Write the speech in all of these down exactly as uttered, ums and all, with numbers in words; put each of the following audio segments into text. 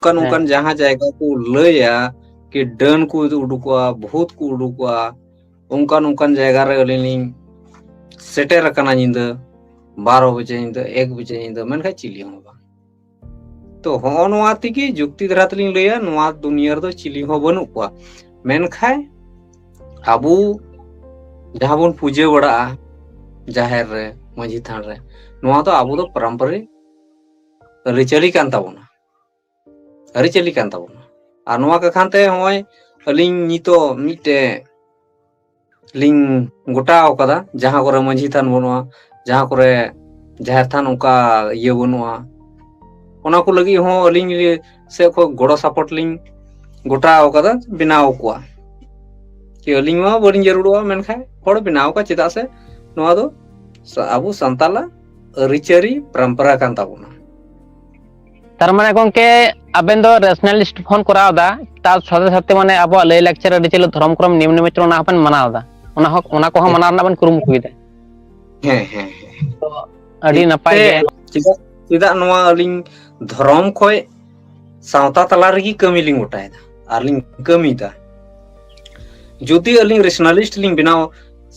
ᱚᱱᱠᱟᱱ ᱦᱮᱸ᱾ ᱚᱱᱠᱟᱱ ᱡᱟᱦᱟᱸ ᱡᱟᱭᱜᱟ ᱠᱚ ᱞᱟᱹᱭᱟ ᱠᱤ ᱰᱟᱹᱱ ᱠᱚ ᱩᱰᱩᱠᱚᱜᱼᱟ, ᱵᱷᱩᱛ ᱠᱚ ᱩᱰᱩᱠᱚᱜᱼᱟ, ᱚᱱᱠᱟᱱ ᱚᱱᱠᱟᱱ ᱡᱟᱭᱜᱟ ᱨᱮ ᱟᱹᱞᱤᱧ ᱞᱤᱧ ᱥᱮᱴᱮᱨ ᱟᱠᱟᱱᱟ ᱧᱤᱫᱟᱹ ᱵᱟᱨᱚ ᱵᱟᱡᱮ ᱧᱤᱫᱟᱹ, ᱮᱠ ᱵᱟᱡᱮ ᱧᱤᱫᱟᱹ, ᱢᱮᱱᱠᱷᱟᱱ ᱪᱤᱞᱤ ᱦᱚᱸ ᱵᱟᱝ᱾ ᱛᱚ ᱦᱚᱸᱜᱼᱚ ᱱᱚᱣᱟ ᱛᱮᱜᱮ ᱡᱩᱠᱛᱤ ᱫᱷᱟᱨᱟ ᱛᱮᱞᱤᱧ ᱞᱟᱹᱭᱟ, ᱱᱚᱣᱟ ᱫᱩᱱᱤᱭᱟᱹ ᱨᱮᱫᱚ ᱪᱤᱞᱤ ᱦᱚᱸ ᱵᱟᱹᱱᱩᱜ ᱠᱚᱣᱟ᱾ ᱢᱮᱱᱠᱷᱟᱱ ᱟᱵᱚ ᱡᱟᱦᱟᱸ ᱵᱚᱱ ᱯᱩᱡᱟᱹ ᱵᱟᱲᱟᱜᱼᱟ ᱡᱟᱦᱮᱨ ᱨᱮ, ᱢᱟᱹᱡᱷᱤ ᱛᱷᱟᱱ ᱨᱮ, ᱱᱚᱣᱟ ᱫᱚ ᱟᱵᱚ ᱫᱚ ᱯᱟᱨᱚᱢᱯᱚᱨᱤᱠ ᱟᱹᱨᱤᱪᱟᱹᱞᱤ ᱠᱟᱱ ᱛᱟᱵᱚᱱᱟ, ᱟᱹᱨᱤᱪᱟᱹᱞᱤ ᱠᱟᱱ ᱛᱟᱵᱚᱱᱟ᱾ ᱟᱨ ᱱᱚᱣᱟ ᱠᱟᱠᱷᱟᱱ ᱛᱮ ᱦᱚᱸᱜᱼᱚᱭ ᱟᱹᱞᱤᱧ ᱱᱤᱛᱚᱜ ᱢᱤᱫᱴᱮᱡ ᱞᱤᱧ ᱜᱚᱴᱟ ᱟᱠᱟᱫᱟ, ᱡᱟᱦᱟᱸ ᱠᱚᱨᱮ ᱢᱟᱹᱡᱷᱤ ᱛᱷᱟᱱ ᱵᱟᱹᱱᱩᱜᱼᱟ, ᱡᱟᱦᱟᱸ ᱠᱚᱨᱮ ᱡᱟᱦᱮᱨ ᱛᱷᱟᱱ ᱚᱱᱠᱟ ᱤᱭᱟᱹ ᱵᱟᱹᱱᱩᱜᱼᱟ, ᱚᱱᱟ ᱠᱚ ᱞᱟᱹᱜᱤᱫ ᱦᱚᱸ ᱟᱹᱞᱤᱧ ᱥᱮᱫ ᱠᱷᱚᱱ ᱜᱚᱲᱚ ᱥᱟᱯᱚᱴ ᱞᱤᱧ ᱜᱚᱴᱟ ᱟᱠᱟᱫᱟ, ᱵᱮᱱᱟᱣ ᱟᱠᱚᱣᱟ᱾ ᱠᱤ ᱟᱹᱞᱤᱧ ᱢᱟ ᱵᱟᱹᱞᱤᱧ ᱡᱟᱹᱨᱩᱲᱚᱜᱼᱟ, ᱢᱮᱱᱠᱷᱟᱱ ᱦᱚᱲ ᱵᱮᱱᱟᱣ ᱟᱠᱚ, ᱪᱮᱫᱟᱜ ᱥᱮ ᱱᱚᱣᱟ ᱫᱚ ᱥᱟ-, ᱟᱵᱚ ᱥᱟᱱᱛᱟᱞᱟᱜ ᱟᱹᱨᱤᱪᱟᱹᱞᱤ ᱯᱚᱨᱚᱢᱯᱚᱨᱟ ᱠᱟᱱ ᱛᱟᱵᱚᱱᱟ᱾ ᱛᱟᱨ ᱢᱟᱱᱮ ᱜᱚᱝᱠᱮ, ᱟᱵᱮᱱ ᱫᱚ ᱨᱮᱥᱱᱟᱞᱤᱥᱴ ᱦᱚᱸᱵᱮᱱ ᱠᱚᱨᱟᱣ ᱮᱫᱟ, ᱛᱟᱨ ᱥᱟᱛᱷᱮ ᱥᱟᱛᱷᱮ ᱢᱟᱱᱮ ᱟᱵᱚᱣᱟᱜ ᱞᱟᱹᱭ ᱞᱟᱠᱪᱟᱨ, ᱟᱹᱨᱤᱪᱟᱹᱞᱤ, ᱫᱷᱚᱨᱚᱢ, ᱠᱚᱨᱚᱢ, ᱱᱤᱭᱚᱢ ᱱᱤᱢᱚᱱᱛᱨᱚᱱ, ᱚᱱᱟ ᱦᱚᱸᱵᱮᱱ ᱢᱟᱱᱟᱣ ᱮᱫᱟ, ᱚᱱᱟ ᱦᱚᱸ, ᱚᱱᱟ ᱠᱚᱦᱚᱸ ᱦᱮᱸ᱾ ᱢᱟᱱᱟᱣ ᱨᱮᱱᱟᱜ ᱵᱮᱱ ᱠᱩᱨᱩᱢᱩᱴᱩᱭᱮᱫᱟ᱾ ᱦᱮᱸ, ᱦᱮᱸ, ᱦᱮᱸ᱾ ᱛᱚ, ᱟᱹᱰᱤ ᱱᱟᱯᱟᱭ ᱜᱮ᱾ ᱪᱮᱫᱟᱜ, ᱪᱮᱫᱟᱜ ᱱᱚᱣᱟ ᱟᱹᱞᱤᱧ ᱫᱷᱚᱨᱚᱢ ᱠᱷᱚᱡ ᱥᱟᱶᱛᱟ ᱛᱟᱞᱟ ᱨᱮᱜᱮ ᱠᱟᱹᱢᱤ ᱞᱤᱧ ᱜᱚᱴᱟᱭᱮᱫᱟ ᱟᱨ ᱞᱤᱧ ᱠᱟᱹᱢᱤᱭᱮᱫᱟ? ᱡᱩᱫᱤ ᱟᱹᱞᱤᱧ ᱨᱮᱥᱱᱟᱞᱤᱥᱴ ᱞᱤᱧ ᱵᱮᱱᱟᱣ,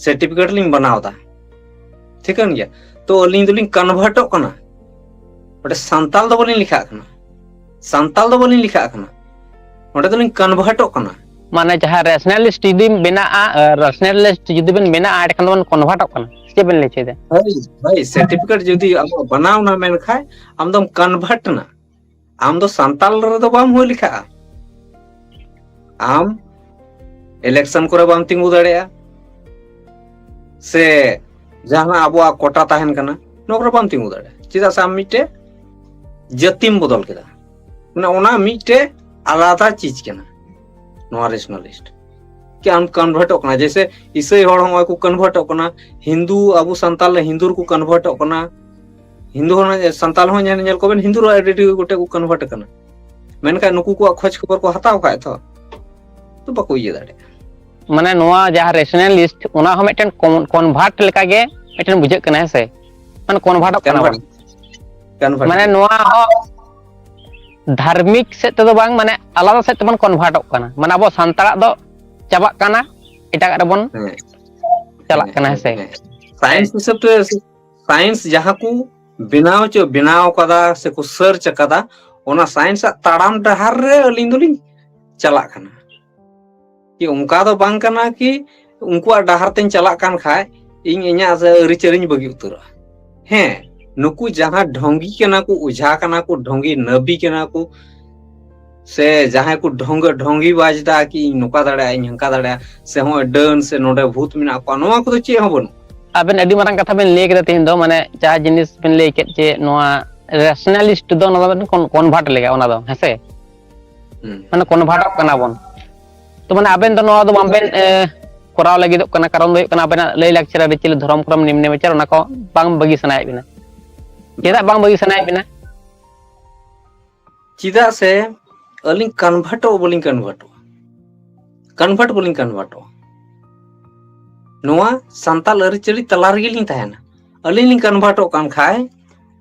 ᱥᱟᱨᱴᱤᱯᱷᱤᱠᱮᱴ ᱞᱤᱧ ᱵᱮᱱᱟᱣ ᱮᱫᱟ, ᱴᱷᱤᱠᱟᱹᱱ ᱜᱮᱭᱟ, ᱛᱚ ᱟᱹᱞᱤᱧ ᱫᱚᱞᱤᱧ ᱠᱚᱱᱵᱷᱟᱨᱴᱚᱜ ᱠᱟᱱᱟ᱾ ᱚᱸᱰᱮ ᱥᱟᱱᱛᱟᱞ ᱫᱚ ᱵᱟᱹᱞᱤᱧ ᱞᱮᱠᱷᱟᱜ ᱠᱟᱱᱟ, ᱥᱟᱱᱛᱟᱞ ᱫᱚ ᱵᱟᱹᱞᱤᱧ ᱞᱮᱠᱷᱟᱜ ᱠᱟᱱᱟ, ᱚᱸᱰᱮ ᱫᱚᱞᱤᱧ ᱠᱚᱱᱵᱷᱟᱨᱴᱚᱜ ᱠᱟᱱᱟ᱾ ᱢᱟᱱᱮ ᱡᱟᱦᱟᱸ ᱨᱮᱥᱱᱟᱞᱤᱥᱴ ᱡᱩᱫᱤ ᱵᱮᱱᱟᱜᱼᱟ, ᱨᱮᱥᱱᱟᱞᱤᱥᱴ ᱡᱩᱫᱤ ᱵᱮᱱ ᱵᱮᱱᱟᱜᱼᱟ, ᱮᱸᱰᱮᱠᱷᱟᱱ ᱫᱚᱵᱚᱱ ᱠᱚᱱᱵᱷᱟᱨᱴᱚᱜ ᱠᱟᱱᱟ, ᱪᱮᱫ ᱵᱮᱱ ᱞᱟᱹᱭ ᱦᱚᱪᱚᱭᱮᱫᱟ? ᱦᱳᱭ, ᱦᱳᱭ, ᱥᱟᱨᱴᱤᱯᱷᱤᱠᱮᱴ ᱡᱩᱫᱤ ᱟᱢᱟᱜ ᱵᱮᱱᱟᱣ ᱮᱱᱟ, ᱢᱮᱱᱠᱷᱟᱱ ᱟᱢ ᱫᱚᱢ ᱠᱚᱱᱵᱷᱟᱨᱴ ᱮᱱᱟ᱾ ᱟᱢ ᱫᱚ ᱥᱟᱱᱛᱟᱞ ᱨᱮᱫᱚ ᱵᱟᱢ ᱦᱩᱭ ᱞᱮᱠᱷᱟᱜᱼᱟ᱾ ᱟᱢ ᱤᱞᱮᱠᱥᱚᱱ ᱠᱚᱨᱮ ᱵᱟᱢ ᱛᱤᱸᱜᱩ ᱫᱟᱲᱮᱭᱟᱜᱼᱟ, ᱥᱮ ᱡᱟᱦᱟᱸ ᱟᱵᱚᱣᱟᱜ ᱠᱳᱴᱟ ᱛᱟᱦᱮᱱ ᱠᱟᱱᱟ, ᱱᱚᱣᱟ ᱠᱚᱨᱮ ᱵᱟᱢ ᱛᱤᱸᱜᱩ ᱫᱟᱲᱮᱭᱟᱜᱼᱟ᱾ ᱪᱮᱫᱟᱜ ᱥᱮ ᱟᱢ ᱢᱤᱫᱴᱮᱡ ᱡᱟᱹᱛᱤᱢ ᱵᱚᱫᱚᱞ ᱠᱮᱫᱟ᱾ ᱢᱟᱱᱮ ᱚᱱᱟ ᱢᱤᱫᱴᱮᱡ ᱟᱞᱟᱫᱟ ᱪᱤᱡᱽ ᱠᱟᱱᱟ, ᱱᱚᱣᱟ ᱨᱮᱥᱱᱟᱞᱤᱥᱴ᱾ ᱠᱤ ᱟᱢ ᱠᱚᱱᱵᱷᱟᱨᱴᱚᱜ ᱠᱟᱱᱟ, ᱡᱮᱭᱥᱮ ᱤᱥᱟᱹᱭ ᱦᱚᱲ ᱦᱚᱸ ᱠᱚ ᱠᱚᱱᱵᱷᱟᱨᱴᱚᱜ ᱠᱟᱱᱟ, ᱦᱤᱱᱫᱩ, ᱟᱵᱚ ᱥᱟᱱᱛᱟᱞ ᱦᱤᱱᱫᱩ ᱨᱮᱠᱚ ᱠᱚᱱᱵᱷᱟᱨᱴᱚᱜ ᱠᱟᱱᱟ, ᱦᱤᱱᱫᱩ ᱦᱚᱸ, ᱥᱟᱱᱛᱟᱞ ᱦᱚᱸ ᱧᱮᱞ, ᱧᱮᱞ ᱠᱚᱵᱮᱱ, ᱦᱤᱱᱫᱩ ᱨᱮ ᱟᱹᱰᱤ ᱰᱷᱮᱨ ᱜᱚᱴᱮᱡ ᱠᱚ ᱠᱚᱱᱵᱷᱟᱨᱴ ᱠᱟᱱᱟ᱾ ᱢᱮᱱᱠᱷᱟᱱ ᱱᱩᱠᱩ ᱠᱚᱣᱟᱜ ᱠᱷᱚᱡᱽ ᱠᱷᱚᱵᱚᱨ ᱠᱚ ᱦᱟᱛᱟᱣ ᱠᱷᱟᱡ ᱛᱚ, ᱛᱚ ᱵᱟᱠᱚ ᱤᱭᱟᱹ ᱫᱟᱲᱮᱭᱟᱜᱼᱟ᱾ ᱢᱟᱱᱮ ᱱᱚᱣᱟ ᱡᱟᱦᱟᱸ ᱨᱮᱥᱱᱟᱞᱤᱥᱴ, ᱚᱱᱟ ᱦᱚᱸ ᱢᱤᱫᱴᱮᱱ ᱠᱚᱱ-, ᱠᱚᱱᱵᱷᱟᱨᱴ ᱞᱮᱠᱟᱜᱮ ᱢᱤᱫᱴᱮᱱ ᱵᱩᱡᱷᱟᱹᱜ ᱠᱟᱱᱟ, ᱦᱮᱸ ᱥᱮ? ᱢᱟᱱᱮ ᱠᱚᱱᱵᱷᱟᱨᱴᱚᱜ ᱠᱟᱱᱟ ᱵᱚᱱ᱾ ᱠᱚᱱᱵᱷᱟᱨᱴ᱾ ᱢᱟᱱᱮ ᱱᱚᱣᱟ ᱦᱚᱸ, ᱫᱷᱟᱨᱢᱤᱠ ᱥᱮᱫ ᱛᱮᱫᱚ ᱵᱟᱝ, ᱢᱟᱱᱮ ᱟᱞᱟᱫᱟ ᱥᱮᱫ ᱛᱮᱵᱚᱱ ᱠᱚᱱᱵᱷᱟᱨᱴᱚᱜ ᱠᱟᱱᱟ, ᱢᱟᱱᱮ ᱟᱵᱚ ᱥᱟᱱᱛᱟᱲᱟᱜ ᱫᱚ ᱪᱟᱵᱟᱜ ᱠᱟᱱᱟ, ᱮᱴᱟᱜᱟᱜ ᱨᱮᱵᱚᱱ ᱪᱟᱞᱟᱜ ᱠᱟᱱᱟ, ᱦᱮᱸ ᱥᱮ? ᱥᱟᱭᱮᱱᱥ ᱦᱤᱥᱟᱹᱵ ᱛᱮ, ᱥᱟᱭᱮᱱᱥ ᱡᱟᱦᱟᱸ ᱠᱚ ᱵᱮᱱᱟᱣ ᱪᱚ ᱵᱮᱱᱟᱣ ᱠᱟᱫᱟ ᱥᱮᱠᱚ ᱥᱟᱨᱪ ᱟᱠᱟᱫᱟ, ᱚᱱᱟ ᱥᱟᱭᱮᱱᱥ ᱟᱜ ᱛᱟᱲᱟᱢ ᱰᱟᱦᱟᱨ ᱨᱮ ᱟᱹᱞᱤᱧ ᱫᱚᱞᱤᱧ ᱪᱟᱞᱟᱜ ᱠᱟᱱᱟ᱾ ᱠᱤ ᱚᱱᱠᱟ ᱫᱚ ᱵᱟᱝ ᱠᱟᱱᱟ ᱠᱤ ᱩᱱᱠᱩᱣᱟᱜ ᱰᱟᱦᱟᱨ ᱛᱮᱧ ᱪᱟᱞᱟᱜ ᱠᱟᱱ ᱠᱷᱟᱡ ᱤᱧ ᱤᱧᱟᱹᱜ ᱟᱹᱨᱤᱪᱟᱹᱞᱤᱧ ᱵᱟᱹᱜᱤ ᱩᱛᱟᱹᱨᱟ᱾ ᱦᱮᱸ, ᱱᱩᱠᱩ ᱡᱟᱦᱟᱸ ᱰᱷᱚᱝᱜᱤ ᱠᱟᱱᱟ ᱠᱚ, ᱚᱡᱷᱟ ᱠᱟᱱᱟ ᱠᱚ, ᱰᱷᱚᱝᱜᱤ ᱱᱟᱹᱵᱤ ᱠᱟᱱᱟ ᱠᱚ, ᱥᱮ ᱡᱟᱦᱟᱸᱭ ᱠᱚ ᱰᱷᱚᱝᱜᱤ ᱰᱷᱚᱝᱜᱤ ᱵᱟᱡᱽ ᱫᱟ ᱠᱤ ᱤᱧ ᱱᱚᱝᱠᱟ ᱫᱟᱲᱮᱭᱟᱜᱼᱟ, ᱤᱧ ᱦᱟᱱᱠᱟ ᱫᱟᱲᱮᱭᱟᱜᱼᱟ, ᱥᱮ ᱦᱚᱸᱜᱼᱚᱭ ᱰᱟᱹᱱ ᱥᱮ ᱱᱚᱰᱮ ᱵᱷᱩᱛ ᱢᱮᱱᱟᱜ ᱠᱚᱣᱟ, ᱱᱚᱣᱟ ᱠᱚᱫᱚ ᱪᱮᱫ ᱦᱚᱸ ᱵᱟᱹᱱᱩᱜ᱾ ᱟᱵᱮᱱ ᱟᱹᱰᱤ ᱢᱟᱨᱟᱝ ᱠᱟᱛᱷᱟ ᱵᱮᱱ ᱞᱟᱹᱭ ᱠᱮᱫᱟ ᱛᱮᱦᱮᱧ ᱫᱚ, ᱢᱟᱱᱮ ᱡᱟᱦᱟᱸ ᱡᱤᱱᱤᱥ ᱵᱮᱱ ᱞᱟᱹᱭ ᱠᱮᱫ ᱡᱮ ᱱᱚᱣᱟ ᱨᱮᱥᱱᱟᱞᱤᱥᱴ ᱫᱚ ᱱᱚᱣᱟ ᱫᱚ ᱠᱚᱱᱵᱷᱟᱨᱴ ᱞᱮᱠᱟ, ᱚᱱᱟ ᱫᱚ ᱦᱮᱸᱥᱮ, ᱦᱩᱸ᱾ ᱢᱟᱱᱮ ᱠᱚᱱᱵᱷᱟᱨᱴᱚᱜ ᱠᱟᱱᱟ ᱵᱚᱱ᱾ ᱛᱚ ᱢᱟᱱᱮ ᱟᱵᱮᱱ ᱫᱚ ᱱᱚᱣᱟ ᱫᱚ ᱵᱟᱝᱵᱮᱱ ᱮ, ᱠᱚᱨᱟᱣ ᱞᱟᱹᱜᱤᱫᱚᱜ ᱠᱟᱱᱟ, ᱠᱟᱨᱚᱱ ᱫᱚ ᱦᱩᱭᱩᱜ ᱠᱟᱱᱟ ᱟᱵᱮᱱᱟᱜ ᱞᱟᱹᱭ ᱞᱟᱠᱪᱟᱨ ᱟᱹᱨᱤᱪᱟᱹᱞᱤ, ᱫᱷᱚᱨᱚᱢ ᱠᱚᱨᱚᱢ, ᱱᱤᱢᱱᱮ ᱵᱤᱪᱟᱨ, ᱚᱱᱟ ᱠᱚ ᱵᱟᱝ ᱵᱟᱹᱜᱤ ᱥᱟᱱᱟᱭᱮᱫ ᱵᱮᱱᱟ᱾ ᱪᱮᱫᱟᱜ ᱵᱟᱝ ᱵᱟᱹᱜᱤ ᱥᱟᱱᱟᱭᱮᱫ ᱵᱮᱱᱟ? ᱪᱮᱫᱟᱜ ᱥᱮ ᱟᱹᱞᱤᱧ ᱠᱚᱱᱵᱷᱟᱨᱴᱚᱜ ᱵᱟᱹᱞᱤᱧ ᱠᱚᱱᱵᱷᱟᱨᱴᱚᱜᱼᱟ, ᱠᱚᱱᱵᱷᱟᱨᱴ ᱵᱟᱹᱞᱤᱧ ᱠᱚᱱᱵᱷᱟᱨᱴᱚᱜᱼᱟ᱾ ᱱᱚᱣᱟ ᱥᱟᱱᱛᱟᱲ ᱟᱹᱨᱤᱪᱟᱹᱞᱤ ᱛᱟᱞᱟ ᱨᱮᱜᱮ ᱞᱤᱧ ᱛᱟᱦᱮᱱᱟ᱾ ᱟᱹᱞᱤᱧ ᱞᱤᱧ ᱠᱚᱱᱵᱷᱟᱨᱴᱚᱜ ᱠᱟᱱ ᱠᱷᱟᱡ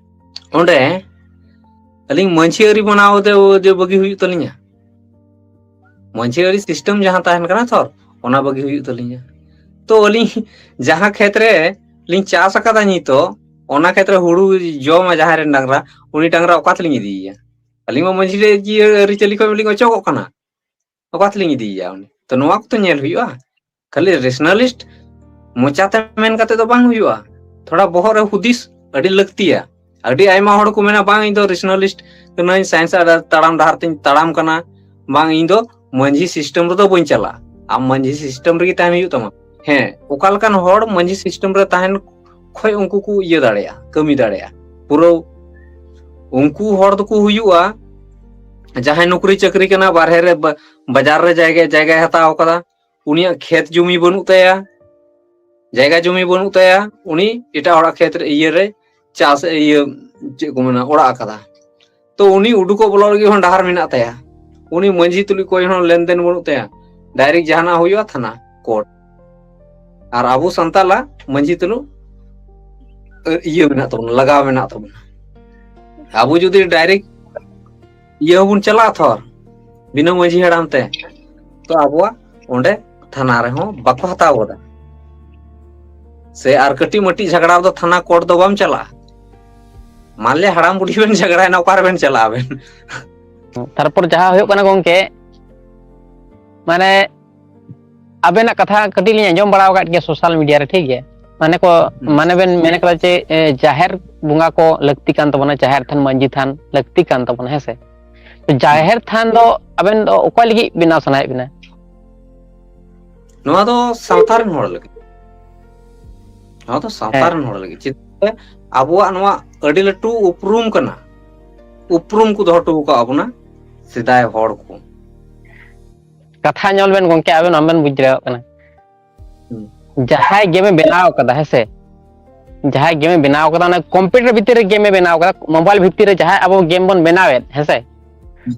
ᱚᱸᱰᱮ ᱟᱹᱞᱤᱧ ᱢᱟᱹᱡᱷᱤ ᱟᱹᱨᱤ ᱢᱟᱱᱟᱣ ᱫᱚ ᱡᱮ ᱵᱟᱹᱜᱤ ᱦᱩᱭᱩᱜ ᱛᱟᱹᱞᱤᱧᱟ᱾ ᱢᱟᱹᱡᱷᱤ ᱟᱹᱨᱤ ᱥᱤᱥᱴᱮᱢ ᱡᱟᱦᱟᱸ ᱛᱟᱦᱮᱱ ᱠᱟᱱᱟ ᱛᱚ, ᱚᱱᱟ ᱵᱟᱹᱜᱤ ᱦᱩᱭᱩᱜ ᱛᱟᱹᱞᱤᱧᱟ᱾ ᱛᱚ ᱟᱹᱞᱤᱧ ᱡᱟᱦᱟᱸ ᱠᱷᱮᱛ ᱨᱮ ᱞᱤᱧ ᱪᱟᱥ ᱟᱠᱟᱫᱟ ᱱᱤᱛᱚᱜ, ᱚᱱᱟ ᱠᱷᱮᱛ ᱨᱮ ᱦᱩᱲᱩ ᱡᱚᱢᱟ ᱡᱟᱦᱟᱸᱭ ᱨᱮᱱ ᱰᱟᱝᱨᱟ, ᱩᱱᱤ ᱰᱟᱝᱨᱟ ᱚᱠᱟ ᱛᱮᱞᱤᱧ ᱤᱫᱤᱭᱮᱭᱟ? ᱟᱹᱞᱤᱧ ᱢᱟ ᱢᱟᱹᱡᱷᱤ ᱨᱮ ᱡᱤᱭᱟᱹ ᱟᱹᱨᱤᱪᱟᱹᱞᱤ ᱠᱷᱚᱱ ᱞᱤᱧ ᱚᱪᱚᱜᱚᱜ ᱠᱟᱱᱟ, ᱚᱠᱟ ᱛᱮᱞᱤᱧ ᱤᱫᱤᱭᱮᱭᱟ ᱩᱱᱤ? ᱛᱚ ᱱᱚᱣᱟ ᱠᱚᱛᱚ ᱧᱮᱞ ᱦᱩᱭᱩᱜᱼᱟ᱾ ᱠᱷᱟᱹᱞᱤ ᱨᱮᱥᱱᱟᱞᱤᱥᱴ ᱢᱚᱪᱟᱛᱮ ᱢᱮᱱ ᱠᱟᱛᱮ ᱫᱚ ᱵᱟᱝ ᱦᱩᱭᱩᱜᱼᱟ, ᱛᱷᱚᱲᱟ ᱵᱚᱦᱚᱜ ᱨᱮ ᱦᱩᱫᱤᱥ ᱟᱹᱰᱤ ᱞᱟᱹᱠᱛᱤᱭᱟ᱾ ᱟᱹᱰᱤ ᱟᱭᱢᱟ ᱦᱚᱲ ᱠᱚ ᱢᱮᱱᱟ, "ᱵᱟᱝ, ᱤᱧ ᱫᱚ ᱨᱮᱥᱱᱟᱞᱤᱥᱴ ᱠᱟᱹᱱᱟᱹᱧ, ᱥᱟᱭᱮᱱᱥ ᱟᱜ ᱛᱟᱲᱟᱢ ᱰᱟᱦᱟᱨ ᱛᱤᱧ ᱛᱟᱲᱟᱢ ᱠᱟᱱᱟ, ᱵᱟᱝ, ᱤᱧ ᱫᱚ ᱢᱟᱹᱡᱷᱤ ᱥᱤᱥᱴᱮᱢ ᱨᱮᱫᱚ ᱵᱟᱹᱧ ᱪᱟᱞᱟᱜᱼᱟ᱾" ᱟᱢ ᱢᱟᱹᱡᱷᱤ ᱥᱤᱥᱴᱮᱢ ᱨᱮᱜᱮ ᱛᱟᱦᱮᱱ ᱦᱩᱭᱩᱜ ᱛᱟᱢᱟ᱾ ᱦᱮᱸ, ᱚᱠᱟ ᱞᱮᱠᱟᱱ ᱦᱚᱲ ᱢᱟᱹᱡᱷᱤ ᱥᱤᱥᱴᱮᱢ ᱨᱮ ᱛᱟᱦᱮᱱ ᱠᱷᱚᱡ ᱩᱱᱠᱩ ᱠᱚ ᱤᱭᱟᱹ ᱫᱟᱲᱮᱭᱟᱜᱼᱟ, ᱠᱟᱹᱢᱤ ᱫᱟᱲᱮᱭᱟᱜᱼᱟ? ᱯᱩᱨᱟᱹ ᱩᱱᱠᱩ ᱦᱚᱲ ᱫᱚᱠᱚ ᱦᱩᱭᱩᱜᱼᱟ ᱡᱟᱦᱟᱸᱭ ᱱᱚᱠᱨᱤ ᱪᱟᱹᱠᱨᱤ ᱠᱟᱱᱟ, ᱵᱟᱨᱦᱮ ᱨᱮ ᱵᱟ-, ᱵᱟᱡᱟᱨ ᱨᱮ ᱡᱟᱭᱜᱟ, ᱡᱟᱭᱜᱟᱭ ᱦᱟᱛᱟᱣ ᱠᱟᱫᱟ, ᱩᱱᱤᱭᱟᱜ ᱠᱷᱮᱛ ᱡᱩᱢᱤ ᱵᱟᱹᱱᱩᱜ ᱛᱟᱭᱟ, ᱡᱟᱭᱜᱟ ᱡᱩᱢᱤ ᱵᱟᱹᱱᱩᱜ ᱛᱟᱭᱟ, ᱩᱱᱤ ᱮᱴᱟᱜ ᱦᱚᱲᱟᱜ ᱠᱷᱮᱛ ᱨᱮ, ᱤᱭᱟᱹ ᱨᱮ ᱪᱟᱥ, ᱤᱭᱟᱹ ᱪᱮᱫ ᱠᱚ ᱢᱮᱱᱟ, ᱚᱲᱟᱜ ᱟᱠᱟᱫᱟ᱾ ᱛᱚ ᱩᱱᱤ ᱩᱰᱩᱠᱚᱜ ᱵᱚᱞᱚᱜ ᱞᱟᱹᱜᱤᱫ ᱦᱚᱸ ᱰᱟᱦᱟᱨ ᱢᱮᱱᱟᱜ ᱛᱟᱭᱟ᱾ ᱩᱱᱤ ᱢᱟᱹᱡᱷᱤ ᱛᱩᱞᱩᱡ ᱠᱚᱭ ᱦᱚᱸ ᱞᱮᱱᱫᱮᱱ ᱵᱟᱹᱱᱩᱜ ᱛᱟᱭᱟ᱾ ᱰᱟᱭᱨᱮᱠᱴ ᱡᱟᱦᱟᱱᱟᱜ ᱦᱩᱭᱩᱜᱼᱟ, ᱛᱷᱟᱱᱟ, ᱠᱳᱨᱴ᱾ ᱟᱨ ᱟᱵᱚ ᱥᱟᱱᱛᱟᱞᱟᱜ ᱢᱟᱹᱡᱷᱤ ᱛᱩᱞᱩᱡ ᱤᱭᱟᱹ ᱢᱮᱱᱟᱜ ᱛᱟᱵᱚᱱᱟ, ᱞᱟᱜᱟᱣ ᱢᱮᱱᱟᱜ ᱛᱟᱵᱚᱱᱟ᱾ ᱟᱵᱚ ᱡᱩᱫᱤ ᱰᱟᱭᱨᱮᱠᱴ ᱤᱭᱟᱹ ᱦᱚᱸᱵᱚᱱ ᱪᱟᱞᱟᱜᱼᱟ ᱛᱷᱚᱨ, ᱵᱤᱱᱟᱹ ᱢᱟᱹᱡᱷᱤ ᱦᱟᱲᱟᱢ ᱛᱮ᱾ ᱛᱚ ᱟᱵᱚᱣᱟᱜ ᱚᱸᱰᱮ ᱛᱷᱟᱱᱟ ᱨᱮᱦᱚᱸ ᱵᱟᱠᱚ ᱦᱟᱛᱟᱣ ᱜᱚᱫᱟ᱾ ᱥᱮ ᱟᱨ ᱠᱟᱹᱴᱤᱡ ᱢᱟᱹᱴᱤᱡ ᱡᱷᱟᱜᱽᱲᱟ ᱨᱮᱫᱚ ᱛᱷᱟᱱᱟ ᱠᱳᱨᱴ ᱫᱚ ᱵᱟᱢ ᱪᱟᱞᱟᱜᱼᱟ᱾ ᱢᱟᱱᱞᱮ ᱦᱟᱲᱟᱢ ᱵᱩᱰᱷᱤ ᱵᱮᱱ ᱡᱷᱟᱜᱽᱲᱟᱭᱮᱱᱟ, ᱚᱠᱟ ᱨᱮᱵᱮᱱ ᱪᱟᱞᱟᱜᱼᱟ ᱟᱵᱮᱱ? ᱛᱟᱨᱯᱚᱨ ᱡᱟᱦᱟᱸ ᱦᱩᱭᱩᱜ ᱠᱟᱱᱟ ᱜᱚᱝᱠᱮ, ᱢᱟᱱᱮ ᱟᱵᱮᱱᱟᱜ ᱠᱟᱛᱷᱟ ᱠᱟᱹᱴᱤᱡ ᱞᱤᱧ ᱟᱸᱡᱚᱢ ᱵᱟᱲᱟ ᱟᱠᱟᱫ ᱜᱮᱭᱟ ᱥᱳᱥᱟᱞ ᱢᱤᱰᱤᱭᱟ ᱨᱮ, ᱴᱷᱤᱠ ᱜᱮᱭᱟ? ᱢᱟᱱᱮ ᱠᱚ ᱦᱩᱸ᱾ ᱢᱟᱱᱮ ᱵᱮᱱ ᱢᱮᱱ ᱠᱟᱫᱟ ᱡᱮ ᱮ, ᱡᱟᱦᱮᱨ ᱵᱚᱸᱜᱟ ᱠᱚ ᱞᱟᱹᱠᱛᱤ ᱠᱟᱱ ᱛᱟᱵᱚᱱᱟ, ᱡᱟᱦᱮᱨ ᱛᱷᱟᱱ, ᱢᱟᱹᱡᱷᱤ ᱛᱷᱟᱱ ᱞᱟᱹᱠᱛᱤ ᱠᱟᱱ ᱛᱟᱵᱚᱱᱟ, ᱦᱮᱸ ᱥᱮ? ᱡᱟᱦᱮᱨ ᱛᱷᱟᱱ ᱫᱚ ᱟᱵᱮᱱ ᱫᱚ ᱚᱠᱚᱭ ᱞᱟᱹᱜᱤᱫ ᱵᱮᱱᱟᱣ ᱥᱟᱱᱟᱭᱮᱫ ᱵᱮᱱᱟ? ᱱᱚᱣᱟ ᱫᱚ ᱥᱟᱶᱛᱟ ᱨᱮᱱ ᱦᱚᱲ ᱞᱟᱹᱜᱤᱫ᱾ ᱱᱚᱣᱟ ᱫᱚ ᱥᱟᱶᱛᱟ ᱦᱮᱸ᱾ ᱨᱮᱱ ᱦᱚᱲ ᱞᱟᱹᱜᱤᱫ᱾ ᱪᱮᱫᱟᱜ ᱥᱮ ᱟᱵᱚᱣᱟᱜ ᱱᱚᱣᱟ ᱟᱹᱰᱤ ᱞᱟᱹᱴᱩ ᱩᱯᱨᱩᱢ ᱠᱟᱱᱟ᱾ ᱩᱯᱨᱩᱢ ᱠᱚ ᱫᱚᱦᱚ ᱦᱚᱴᱚ ᱟᱠᱟᱫ ᱵᱚᱱᱟ ᱥᱮᱫᱟᱭ ᱦᱚᱲ ᱠᱚ᱾ ᱠᱟᱛᱷᱟ ᱧᱮᱞ ᱵᱮᱱ ᱜᱚᱝᱠᱮ, ᱟᱵᱮᱱ ᱵᱟᱵᱮᱱ ᱵᱩᱡᱽ ᱫᱟᱲᱮᱭᱟᱜ ᱠᱟᱱᱟ᱾ ᱦᱩᱸ᱾ ᱡᱟᱦᱟᱸᱭ ᱜᱮᱢᱮ ᱵᱮᱱᱟᱣ ᱠᱟᱫᱟ, ᱦᱮᱸ ᱥᱮ, ᱡᱟᱦᱟᱸᱭ ᱜᱮᱢᱮ ᱵᱮᱱᱟᱣ ᱠᱟᱫᱟ, ᱚᱱᱟ ᱠᱚᱢᱯᱤᱭᱩᱴᱟᱨ ᱵᱷᱤᱛᱤᱨ ᱨᱮ ᱜᱮᱢᱮ ᱵᱮᱱᱟᱣ ᱠᱟᱫᱟ, ᱢᱳᱵᱟᱭᱤᱞ ᱵᱷᱤᱛᱤᱨ ᱨᱮ ᱡᱟᱦᱟᱸᱭ ᱟᱵᱚ ᱜᱮᱢ ᱵᱚᱱ ᱵᱮᱱᱟᱣᱮᱫ, ᱦᱮᱸ ᱥᱮ,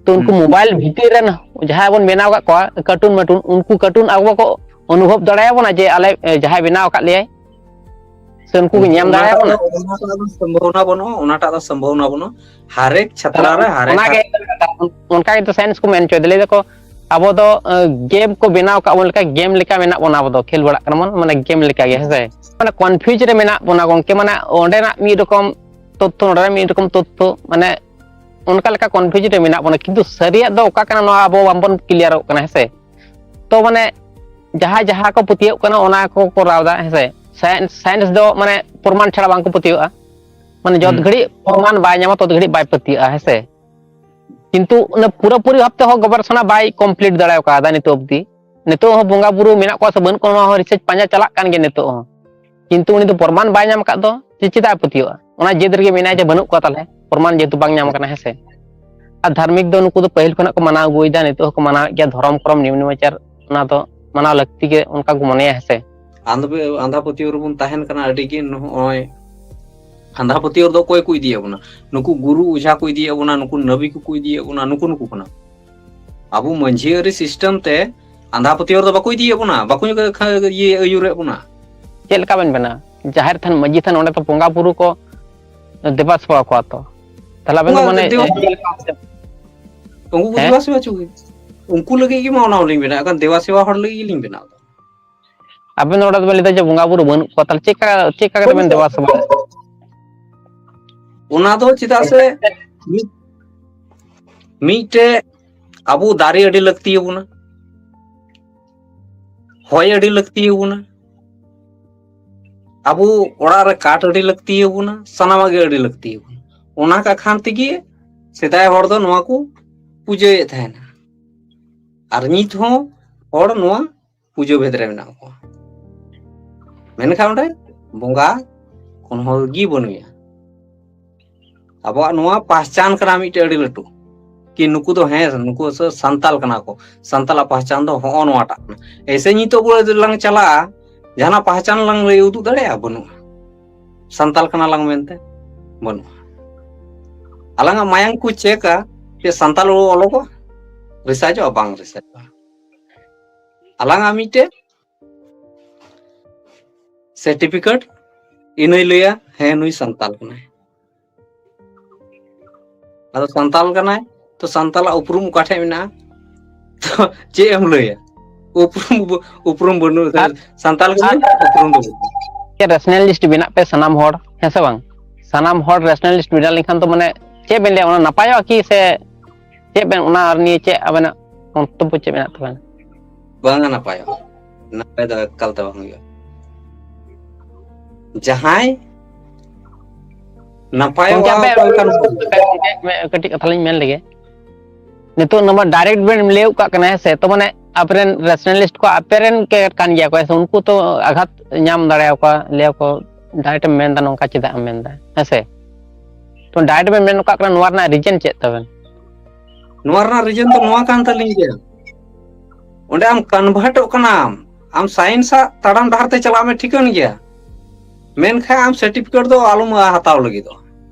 ᱛᱚ ᱩᱱᱠᱩ ᱦᱩᱸ᱾ ᱢᱳᱵᱟᱭᱤᱞ ᱵᱷᱤᱛᱤᱨ ᱨᱮᱱ ᱡᱟᱦᱟᱸᱭ ᱵᱚᱱ ᱵᱮᱱᱟᱣ ᱠᱟᱫ ᱠᱚᱣᱟ ᱠᱟᱨᱴᱩᱱ ᱢᱟᱴᱩᱱ, ᱩᱱᱠᱩ ᱠᱟᱨᱴᱩᱱ ᱟᱵᱚ ᱠᱚ ᱚᱱᱩᱵᱷᱚᱵ ᱫᱟᱲᱮᱭᱟᱵᱚᱱᱟ ᱡᱮ ᱟᱞᱮ ᱮ, ᱡᱟᱦᱟᱸᱭ ᱵᱮᱱᱟᱣ ᱟᱠᱟᱫ ᱞᱮᱭᱟᱭ, ᱥᱮ ᱩᱱᱠᱩ ᱠᱚ ᱧᱟᱢ ᱚᱱᱟᱴᱟᱜ ᱫᱟᱲᱮᱭᱟᱵᱚᱱᱟ? ᱫᱚ, ᱚᱱᱟᱴᱟᱜ ᱫᱚ ᱥᱚᱢᱵᱷᱚᱵᱚᱱᱟ ᱵᱟᱹᱱᱩᱜᱼᱟ, ᱚᱱᱟᱴᱟᱜ ᱫᱚ ᱥᱚᱢᱵᱷᱚᱵᱚᱱᱟ ᱵᱟᱹᱱᱩᱜᱼᱟ᱾ ᱦᱟᱨᱮᱠ ᱛᱟᱦᱞᱮ ᱪᱷᱟᱛᱨᱟ ᱨᱮ, ᱦᱟᱨᱮᱠ ᱚᱱᱟᱜᱮ, ᱚᱱᱠᱟ ᱜᱮᱛᱚ ᱥᱟᱭᱮᱱᱥ ᱠᱚ ᱢᱮᱱ ᱦᱚᱪᱚᱭᱮᱫᱟ, ᱞᱟᱹᱭ ᱫᱟᱠᱚ ᱟᱵᱚ ᱫᱚ ᱮ, ᱜᱮᱢ ᱠᱚ ᱵᱮᱱᱟᱣ ᱟᱠᱟᱫ ᱵᱚᱱ ᱞᱮᱠᱟ, ᱜᱮᱢ ᱞᱮᱠᱟ ᱢᱮᱱᱟᱜ ᱵᱚᱱᱟ, ᱟᱵᱚ ᱫᱚ ᱠᱷᱮᱞ ᱵᱟᱲᱟᱜ ᱠᱟᱱᱟ ᱵᱚᱱ, ᱢᱟᱱᱮ ᱜᱮᱢ ᱞᱮᱠᱟ ᱜᱮ, ᱦᱮᱸ ᱥᱮ? ᱢᱟᱱᱮ ᱠᱚᱱᱯᱷᱤᱭᱩᱡᱽ ᱨᱮ ᱢᱮᱱᱟᱜ ᱵᱚᱱᱟ ᱜᱚᱝᱠᱮ, ᱢᱟᱱᱮ ᱚᱸᱰᱮᱱᱟᱜ ᱢᱤᱫ ᱨᱚᱠᱚᱢ ᱛᱚᱛᱛᱷᱚ, ᱱᱚᱰᱮᱱᱟᱜ ᱢᱤᱫ ᱨᱚᱠᱚᱢ ᱛᱚᱛᱛᱷᱚ, ᱢᱟᱱᱮ ᱚᱱᱠᱟ ᱞᱮᱠᱟ ᱠᱚᱱᱯᱷᱤᱭᱩᱡᱽ ᱨᱮ ᱢᱮᱱᱟᱜ ᱵᱚᱱᱟ, ᱠᱤᱱᱛᱩ ᱥᱟᱹᱨᱤᱭᱟᱜ ᱫᱚ ᱚᱠᱟ ᱠᱟᱱᱟ ᱱᱚᱣᱟ ᱟᱵᱚ ᱵᱟᱝᱵᱚᱱ ᱠᱞᱤᱭᱟᱨᱚᱜ ᱠᱟᱱᱟ, ᱦᱮᱸ ᱥᱮ? ᱛᱚ ᱢᱟᱱᱮ ᱡᱟᱦᱟᱸᱭ ᱡᱟᱦᱟᱸ ᱠᱚ ᱯᱟᱹᱛᱭᱟᱹᱜ ᱠᱟᱱᱟ ᱚᱱᱟ ᱠᱚ ᱠᱚᱨᱟᱣ ᱮᱫᱟ, ᱦᱮᱸ ᱥᱮ? ᱥᱟᱭᱮᱱᱥ, ᱥᱟᱭᱮᱱᱥ ᱫᱚ ᱢᱟᱱᱮ ᱯᱨᱚᱢᱟᱱ ᱪᱷᱟᱲᱟ ᱵᱟᱝ ᱠᱚ ᱯᱟᱹᱛᱭᱟᱹᱜᱼᱟ᱾ ᱢᱟᱱᱮ ᱡᱚᱛ ᱦᱩᱸ᱾ ᱜᱷᱟᱹᱲᱤᱡ ᱯᱨᱚᱢᱟᱱ ᱵᱟᱭ ᱧᱟᱢᱟ ᱛᱚᱛ ᱜᱷᱟᱹᱲᱤᱡ ᱵᱟᱭ ᱯᱟᱹᱛᱭᱟᱹᱜᱼᱟ, ᱦᱮᱸ ᱥᱮ? ᱠᱤᱱᱛᱩ ᱚᱱᱟ ᱯᱩᱨᱟᱹᱯᱩᱨᱤ ᱵᱷᱟᱵ ᱛᱮᱦᱚᱸ ᱜᱚᱵᱮᱥᱚᱱᱟ ᱵᱟᱭ ᱠᱚᱢᱯᱞᱤᱴ ᱫᱟᱲᱮ ᱠᱟᱣᱫᱟ ᱱᱤᱛᱚᱜ ᱚᱵᱫᱤ᱾ ᱱᱤᱛᱚᱜ ᱦᱚᱸ ᱵᱚᱸᱜᱟ ᱵᱩᱨᱩ ᱢᱮᱱᱟᱜ ᱠᱚᱣᱟ ᱥᱮ ᱵᱟᱹᱱᱩᱜ ᱠᱚᱣᱟ, ᱱᱚᱣᱟ ᱦᱚᱸ ᱨᱤᱥᱟᱨᱪ ᱯᱟᱸᱡᱟ ᱪᱟᱞᱟᱜ ᱠᱟᱱ ᱜᱮᱭᱟ ᱱᱤᱛᱚᱜ ᱦᱚᱸ᱾ ᱠᱤᱱᱛᱩ ᱩᱱᱤ ᱫᱚ ᱯᱨᱚᱢᱟᱱ ᱵᱟᱭ ᱧᱟᱢ ᱟᱠᱟᱫ ᱫᱚ, ᱡᱮ ᱪᱮᱫᱟᱜ ᱮ ᱯᱟᱹᱛᱭᱟᱹᱜᱼᱟ? ᱚᱱᱟ ᱡᱮᱫ ᱨᱮᱜᱮ ᱢᱮᱱᱟᱭᱟ ᱡᱮ ᱵᱟᱹᱱᱩᱜ ᱠᱚᱣᱟ, ᱛᱟᱦᱞᱮ ᱯᱨᱚᱢᱟᱱ ᱡᱮᱦᱮᱛᱩ ᱵᱟᱝ ᱧᱟᱢ ᱟᱠᱟᱱᱟ, ᱦᱮᱸ ᱥᱮ? ᱟᱨ ᱫᱷᱟᱨᱢᱤᱠ ᱫᱚ ᱱᱩᱠᱩ ᱫᱚ ᱯᱟᱹᱦᱤᱞ ᱠᱷᱚᱱᱟᱜ ᱠᱚ ᱢᱟᱱᱟᱣ ᱟᱹᱜᱩᱭᱮᱫᱟ, ᱱᱤᱛᱚᱜ ᱦᱚᱸᱠᱚ ᱢᱟᱱᱟᱣᱮᱫ ᱜᱮᱭᱟ, ᱫᱷᱚᱨᱚᱢ ᱠᱚᱨᱚᱢ ᱱᱤᱭᱚᱢ ᱱᱮᱢᱟᱪᱟᱨ ᱚᱱᱟ ᱫᱚ ᱢᱟᱱᱟᱣ ᱞᱟᱹᱠᱛᱤ ᱜᱮ ᱚᱱᱠᱟ ᱠᱚ ᱢᱚᱱᱮᱭᱟ, ᱦᱮᱸ ᱥᱮ? ᱟᱸᱫᱷᱟ-, ᱟᱸᱫᱷᱟ ᱯᱟᱹᱛᱭᱟᱹᱣ ᱨᱮᱵᱚᱱ ᱛᱟᱦᱮᱱ ᱠᱟᱱᱟ ᱟᱹᱰᱤ ᱜᱮ᱾ ᱱᱚᱜᱼᱚᱭ ᱟᱸᱫᱷᱟ ᱯᱟᱹᱛᱭᱟᱹᱣ ᱨᱮᱫᱚ ᱚᱠᱚᱭ ᱠᱚ ᱤᱫᱤᱭᱮᱫ ᱵᱚᱱᱟ? ᱱᱩᱠᱩ ᱜᱩᱨᱩ ᱚᱡᱷᱟ ᱠᱚ ᱤᱫᱤᱭᱮᱫ ᱵᱚᱱᱟ, ᱱᱩᱠᱩ ᱱᱟᱹᱵᱤ ᱠᱚᱠᱚ ᱤᱫᱤᱭᱮᱫ ᱵᱚᱱᱟ, ᱱᱩᱠᱩ ᱱᱩᱠᱩ ᱠᱟᱱᱟ᱾ ᱟᱵᱚ ᱢᱟᱹᱡᱷᱤ ᱟᱹᱨᱤ ᱥᱤᱥᱴᱮᱢ ᱛᱮ ᱟᱸᱫᱷᱟ ᱯᱟᱹᱛᱭᱟᱹᱣ ᱨᱮᱫᱚ ᱵᱟᱠᱚ ᱤᱫᱤᱭᱮᱫ ᱵᱚᱱᱟ, ᱵᱟᱠᱚ ᱤᱭᱟᱹ ᱟᱹᱭᱩᱨᱮᱫ ᱵᱚᱱᱟ᱾ ᱪᱮᱫ ᱞᱮᱠᱟ ᱵᱮᱱ ᱵᱮᱱᱟ? ᱡᱟᱦᱮᱨ ᱛᱷᱟᱱ, ᱢᱟᱹᱡᱷᱤ ᱛᱷᱟᱱ, ᱚᱸᱰᱮ ᱛᱚ ᱵᱚᱸᱜᱟ ᱵᱩᱨᱩ ᱠᱚ ᱫᱮᱵᱟ ᱥᱮᱵᱟ ᱠᱚᱣᱟ ᱛᱚ᱾ ᱛᱟᱦᱞᱮ ᱟᱵᱮᱱ ᱫᱚ ᱵᱚᱸᱜᱟ ᱢᱟᱱᱮ ᱫᱮᱵᱟ ᱪᱮᱫ ᱞᱮᱠᱟ? ᱩᱱᱠᱩ ᱠᱚ ᱦᱮᱸ? ᱫᱮᱵᱟ ᱥᱮᱵᱟ ᱦᱚᱪᱚ ᱠᱚᱣᱟ᱾ ᱩᱱᱠᱩ ᱞᱟᱹᱜᱤᱫ ᱜᱮ ᱢᱟ ᱚᱱᱟ ᱦᱚᱸᱞᱤᱧ ᱵᱮᱱᱟᱣ ᱠᱟᱱ, ᱫᱮᱵᱟ ᱥᱮᱵᱟ ᱦᱚᱲ ᱞᱟᱹᱜᱤᱫ ᱜᱮᱞᱤᱧ ᱵᱮᱱᱟᱣ ᱫᱟ᱾ ᱟᱵᱮᱱ ᱫᱚ ᱚᱸᱰᱮ ᱫᱚᱵᱮᱱ ᱞᱟᱹᱭ ᱫᱟ ᱡᱮ ᱵᱚᱸᱜᱟ ᱵᱩᱨᱩ ᱵᱟᱹᱱᱩᱜ ᱠᱚᱣᱟ, ᱛᱟᱦᱞᱮ ᱪᱮᱫ ᱠᱟ, ᱪᱮᱫ ᱠᱟ ᱠᱟᱛᱮ ᱵᱮᱱ ᱫᱮᱵᱟ ᱥᱮᱵᱟ? ᱚᱱᱟ ᱫᱚ ᱪᱮᱫᱟᱜ ᱥᱮ ᱢᱤᱫ, ᱢᱤᱫᱴᱮᱡ ᱟᱵᱚ ᱫᱟᱨᱮ ᱟᱹᱰᱤ ᱞᱟᱹᱠᱛᱤ ᱟᱵᱚᱱᱟ, ᱦᱚᱭ ᱟᱹᱰᱤ ᱞᱟᱹᱠᱛᱤ ᱟᱵᱚᱱᱟ, ᱟᱵᱚ ᱚᱲᱟᱜ ᱨᱮ ᱠᱟᱴ ᱟᱹᱰᱤ ᱞᱟᱹᱠᱛᱤ ᱟᱵᱚᱱᱟ, ᱥᱟᱱᱟᱢᱟᱜ ᱜᱮ ᱟᱹᱰᱤ ᱞᱟᱹᱠᱛᱤ ᱟᱵᱚᱱᱟ᱾ ᱚᱱᱟ ᱠᱟᱠᱷᱟᱱ ᱛᱮᱜᱮ ᱥᱮᱫᱟᱭ ᱦᱚᱲ ᱫᱚ ᱱᱚᱣᱟ ᱠᱚ ᱯᱩᱡᱟᱹᱭᱮᱫ ᱛᱟᱦᱮᱱᱟ᱾ ᱟᱨ ᱱᱤᱛ ᱦᱚᱸ ᱦᱚᱲ ᱱᱚᱣᱟ ᱯᱩᱡᱟᱹ ᱵᱷᱮᱫ ᱨᱮ ᱢᱮᱱᱟᱜ ᱠᱚᱣᱟ᱾ ᱢᱮᱱᱠᱷᱟᱱ ᱚᱸᱰᱮ ᱵᱚᱸᱜᱟ ᱠᱳᱱᱳ ᱦᱚᱲ ᱜᱮ ᱵᱟᱹᱱᱩᱭᱟ᱾ ᱟᱵᱚᱣᱟᱜ ᱱᱚᱣᱟ ᱯᱟᱦᱪᱟᱱ ᱠᱟᱱᱟ ᱢᱤᱫᱴᱮᱡ ᱟᱹᱰᱤ ᱞᱟᱹᱴᱩ, ᱠᱤ ᱱᱩᱠᱩ ᱫᱚ ᱦᱮᱸ, ᱱᱩᱠᱩ ᱥᱟᱱᱛᱟᱞ ᱠᱟᱱᱟ ᱠᱚ, ᱥᱟᱱᱛᱟᱞᱟᱜ ᱯᱟᱦᱪᱟᱱ ᱫᱚ ᱦᱚᱸᱜᱼᱚ ᱱᱚᱣᱟᱴᱟᱜ ᱠᱟᱱᱟ᱾ ᱮᱭᱥᱮ ᱱᱤᱛᱚᱜ ᱵᱚ ᱞᱟᱝ ᱪᱟᱞᱟᱜᱼᱟ, ᱡᱟᱦᱟᱱᱟᱜ ᱯᱟᱦᱪᱟᱱ ᱞᱟᱝ ᱞᱟᱹᱭ ᱩᱫᱩᱜ ᱫᱟᱲᱮᱭᱟᱜᱼᱟ? ᱵᱟᱹᱱᱩᱜᱼᱟ᱾ ᱥᱟᱱᱛᱟᱞ ᱠᱟᱱᱟ ᱞᱟᱝ ᱢᱮᱱᱛᱮ ᱵᱟᱹᱱᱩᱜᱼᱟ᱾ ᱟᱞᱟᱝᱟᱜ ᱢᱟᱭᱟᱝ ᱠᱚ ᱪᱮᱠᱟ ᱡᱮ ᱥᱟᱱᱛᱟᱞ ᱚᱞᱚᱜᱚᱜᱼᱟ, ᱨᱤᱥᱟᱨᱪᱚᱜᱼᱟ? ᱵᱟᱝ ᱨᱤᱥᱟᱨᱪᱚᱜᱼᱟ᱾ ᱟᱞᱟᱝᱟᱜ ᱢᱤᱫᱴᱮᱡ ᱥᱟᱨᱴᱤᱯᱷᱤᱠᱮᱴ, ᱤᱱᱟᱹᱭ ᱞᱟᱹᱭᱟ ᱦᱮᱸ ᱱᱩᱭ ᱥᱟᱱᱛᱟᱞ ᱠᱟᱱᱟᱭ᱾ ᱟᱫᱚ ᱥᱟᱱᱛᱟᱞ ᱠᱟᱱᱟᱭ, ᱛᱚ ᱥᱟᱱᱛᱟᱞᱟᱜ ᱩᱯᱨᱩᱢ ᱚᱠᱟ ᱴᱷᱮᱡ ᱢᱮᱱᱟᱜᱼᱟ? ᱛᱚ ᱪᱮᱫ ᱮᱢ ᱞᱟᱹᱭᱟ? ᱩᱯᱨᱩᱢ ᱵᱚ-, ᱩᱯᱨᱩᱢ ᱵᱟᱹᱱᱩᱜ᱾ ᱟᱨ ᱥᱟᱱᱛᱟᱞ ᱠᱟᱱᱟᱭ, ᱩᱯᱨᱩᱢ ᱫᱚ ᱵᱟᱹᱱᱩᱜ᱾ ᱨᱮᱥᱱᱟᱞᱤᱥᱴ ᱵᱮᱱᱟᱜ ᱯᱮ ᱥᱟᱱᱟᱢ ᱦᱚᱲ, ᱦᱮᱸ ᱥᱮ ᱵᱟᱝ? ᱥᱟᱱᱟᱢ ᱦᱚᱲ ᱨᱮᱥᱱᱟᱞᱤᱥᱴ ᱵᱮᱱᱟᱣ ᱞᱮᱱᱠᱷᱟᱱ ᱫᱚ ᱢᱟᱱᱮ ᱪᱮᱫ ᱵᱮᱱ ᱞᱟᱹᱭᱟ, ᱚᱱᱟ ᱱᱟᱯᱟᱭᱚᱜᱼᱟ ᱠᱤ ᱥᱮ ᱪᱮᱫ ᱵᱮᱱ, ᱚᱱᱟ ᱱᱤᱭᱮ ᱪᱮᱫ ᱟᱵᱮᱱᱟᱜ ᱢᱚᱱᱛᱚᱵᱵᱚ ᱪᱮᱫ ᱢᱮᱱᱟᱜ ᱛᱟᱵᱮᱱᱟ? ᱵᱟᱝᱟ ᱱᱟᱯᱟᱭᱚᱜᱼᱟ, ᱱᱟᱯᱟᱭ ᱫᱚ ᱮᱠᱟᱞ ᱛᱮ ᱵᱟᱝ ᱦᱩᱭᱩᱜᱼᱟ᱾ ᱡᱟᱦᱟᱸᱭ ᱱᱟᱯᱟᱭᱚᱜᱼᱟ, ᱜᱚᱢᱠᱮ, ᱟᱯᱮ ᱚᱠᱟ ᱞᱮᱠᱟᱱ ᱦᱚᱲ? ᱠᱟᱹᱴᱤᱡ ᱠᱟᱛᱷᱟ ᱞᱤᱧ ᱢᱮᱱ ᱞᱮᱜᱮ᱾ ᱱᱤᱛᱚᱜ ᱱᱚᱣᱟ ᱰᱟᱭᱨᱮᱠᱴ ᱵᱮᱱ ᱞᱟᱹᱭ ᱜᱚᱫ ᱠᱟᱜ ᱠᱟᱱᱟ, ᱦᱮᱸ ᱥᱮ? ᱛᱚ, ᱢᱟᱱᱮ, ᱟᱯᱮ ᱨᱮᱱ ᱨᱮᱥᱱᱟᱞᱤᱥᱴ ᱠᱚ ᱟᱯᱮ ᱨᱮᱱ ᱜᱮ ᱠᱟᱱ ᱜᱮᱭᱟ ᱠᱚ, ᱦᱮᱸ ᱥᱮ? ᱩᱱᱠᱩ ᱛᱚ ᱟᱜᱷᱟᱛ ᱧᱟᱢ ᱫᱟᱲᱮᱭᱟᱠᱚᱣᱟ, ᱞᱟᱹᱭᱟ ᱠᱚ, "ᱰᱟᱭᱨᱮᱠᱴ ᱮᱢ ᱢᱮᱱ ᱮᱫᱟ, ᱱᱚᱝᱠᱟ ᱪᱮᱫᱟᱜ ᱮᱢ ᱢᱮᱱ ᱮᱫᱟ?" ᱦᱮᱸ ᱥᱮ? ᱛᱚ, ᱰᱟᱭᱨᱮᱠᱴ ᱵᱮᱱ ᱢᱮᱱ ᱜᱚᱫ ᱠᱟᱜ ᱠᱟᱱᱟ, ᱱᱚᱣᱟ ᱨᱮᱱᱟᱜ ᱨᱤᱡᱮᱱ ᱪᱮᱫ ᱛᱟᱵᱮᱱ? ᱱᱚᱣᱟ ᱨᱮᱱᱟᱜ ᱨᱤᱡᱮᱱ ᱫᱚ ᱱᱚᱣᱟ ᱠᱟᱱ ᱛᱟᱹᱞᱤᱧ ᱜᱮᱭᱟ, ᱚᱸᱰᱮ ᱟᱢ ᱠᱚᱱᱵᱷᱟᱨᱴᱚᱜ ᱠᱟᱱᱟᱢ, ᱟᱢ ᱥᱟᱭᱮᱱᱥ ᱟᱜ ᱛᱟᱲᱟᱢ ᱰᱟᱦᱟᱨ ᱛᱮ ᱪᱟᱞᱟᱜ ᱢᱮ, ᱴᱷᱤᱠᱟᱹᱱ ᱜᱮᱭᱟ, ᱢᱮᱱᱠᱷᱟᱱ ᱟᱢ ᱥᱟᱨᱴᱤᱯᱷᱤᱠᱮᱴ ᱫᱚ ᱟᱞᱚᱢ ᱦᱟᱛᱟᱣ ᱞᱟᱹᱜᱤᱫᱚᱜᱼᱟ᱾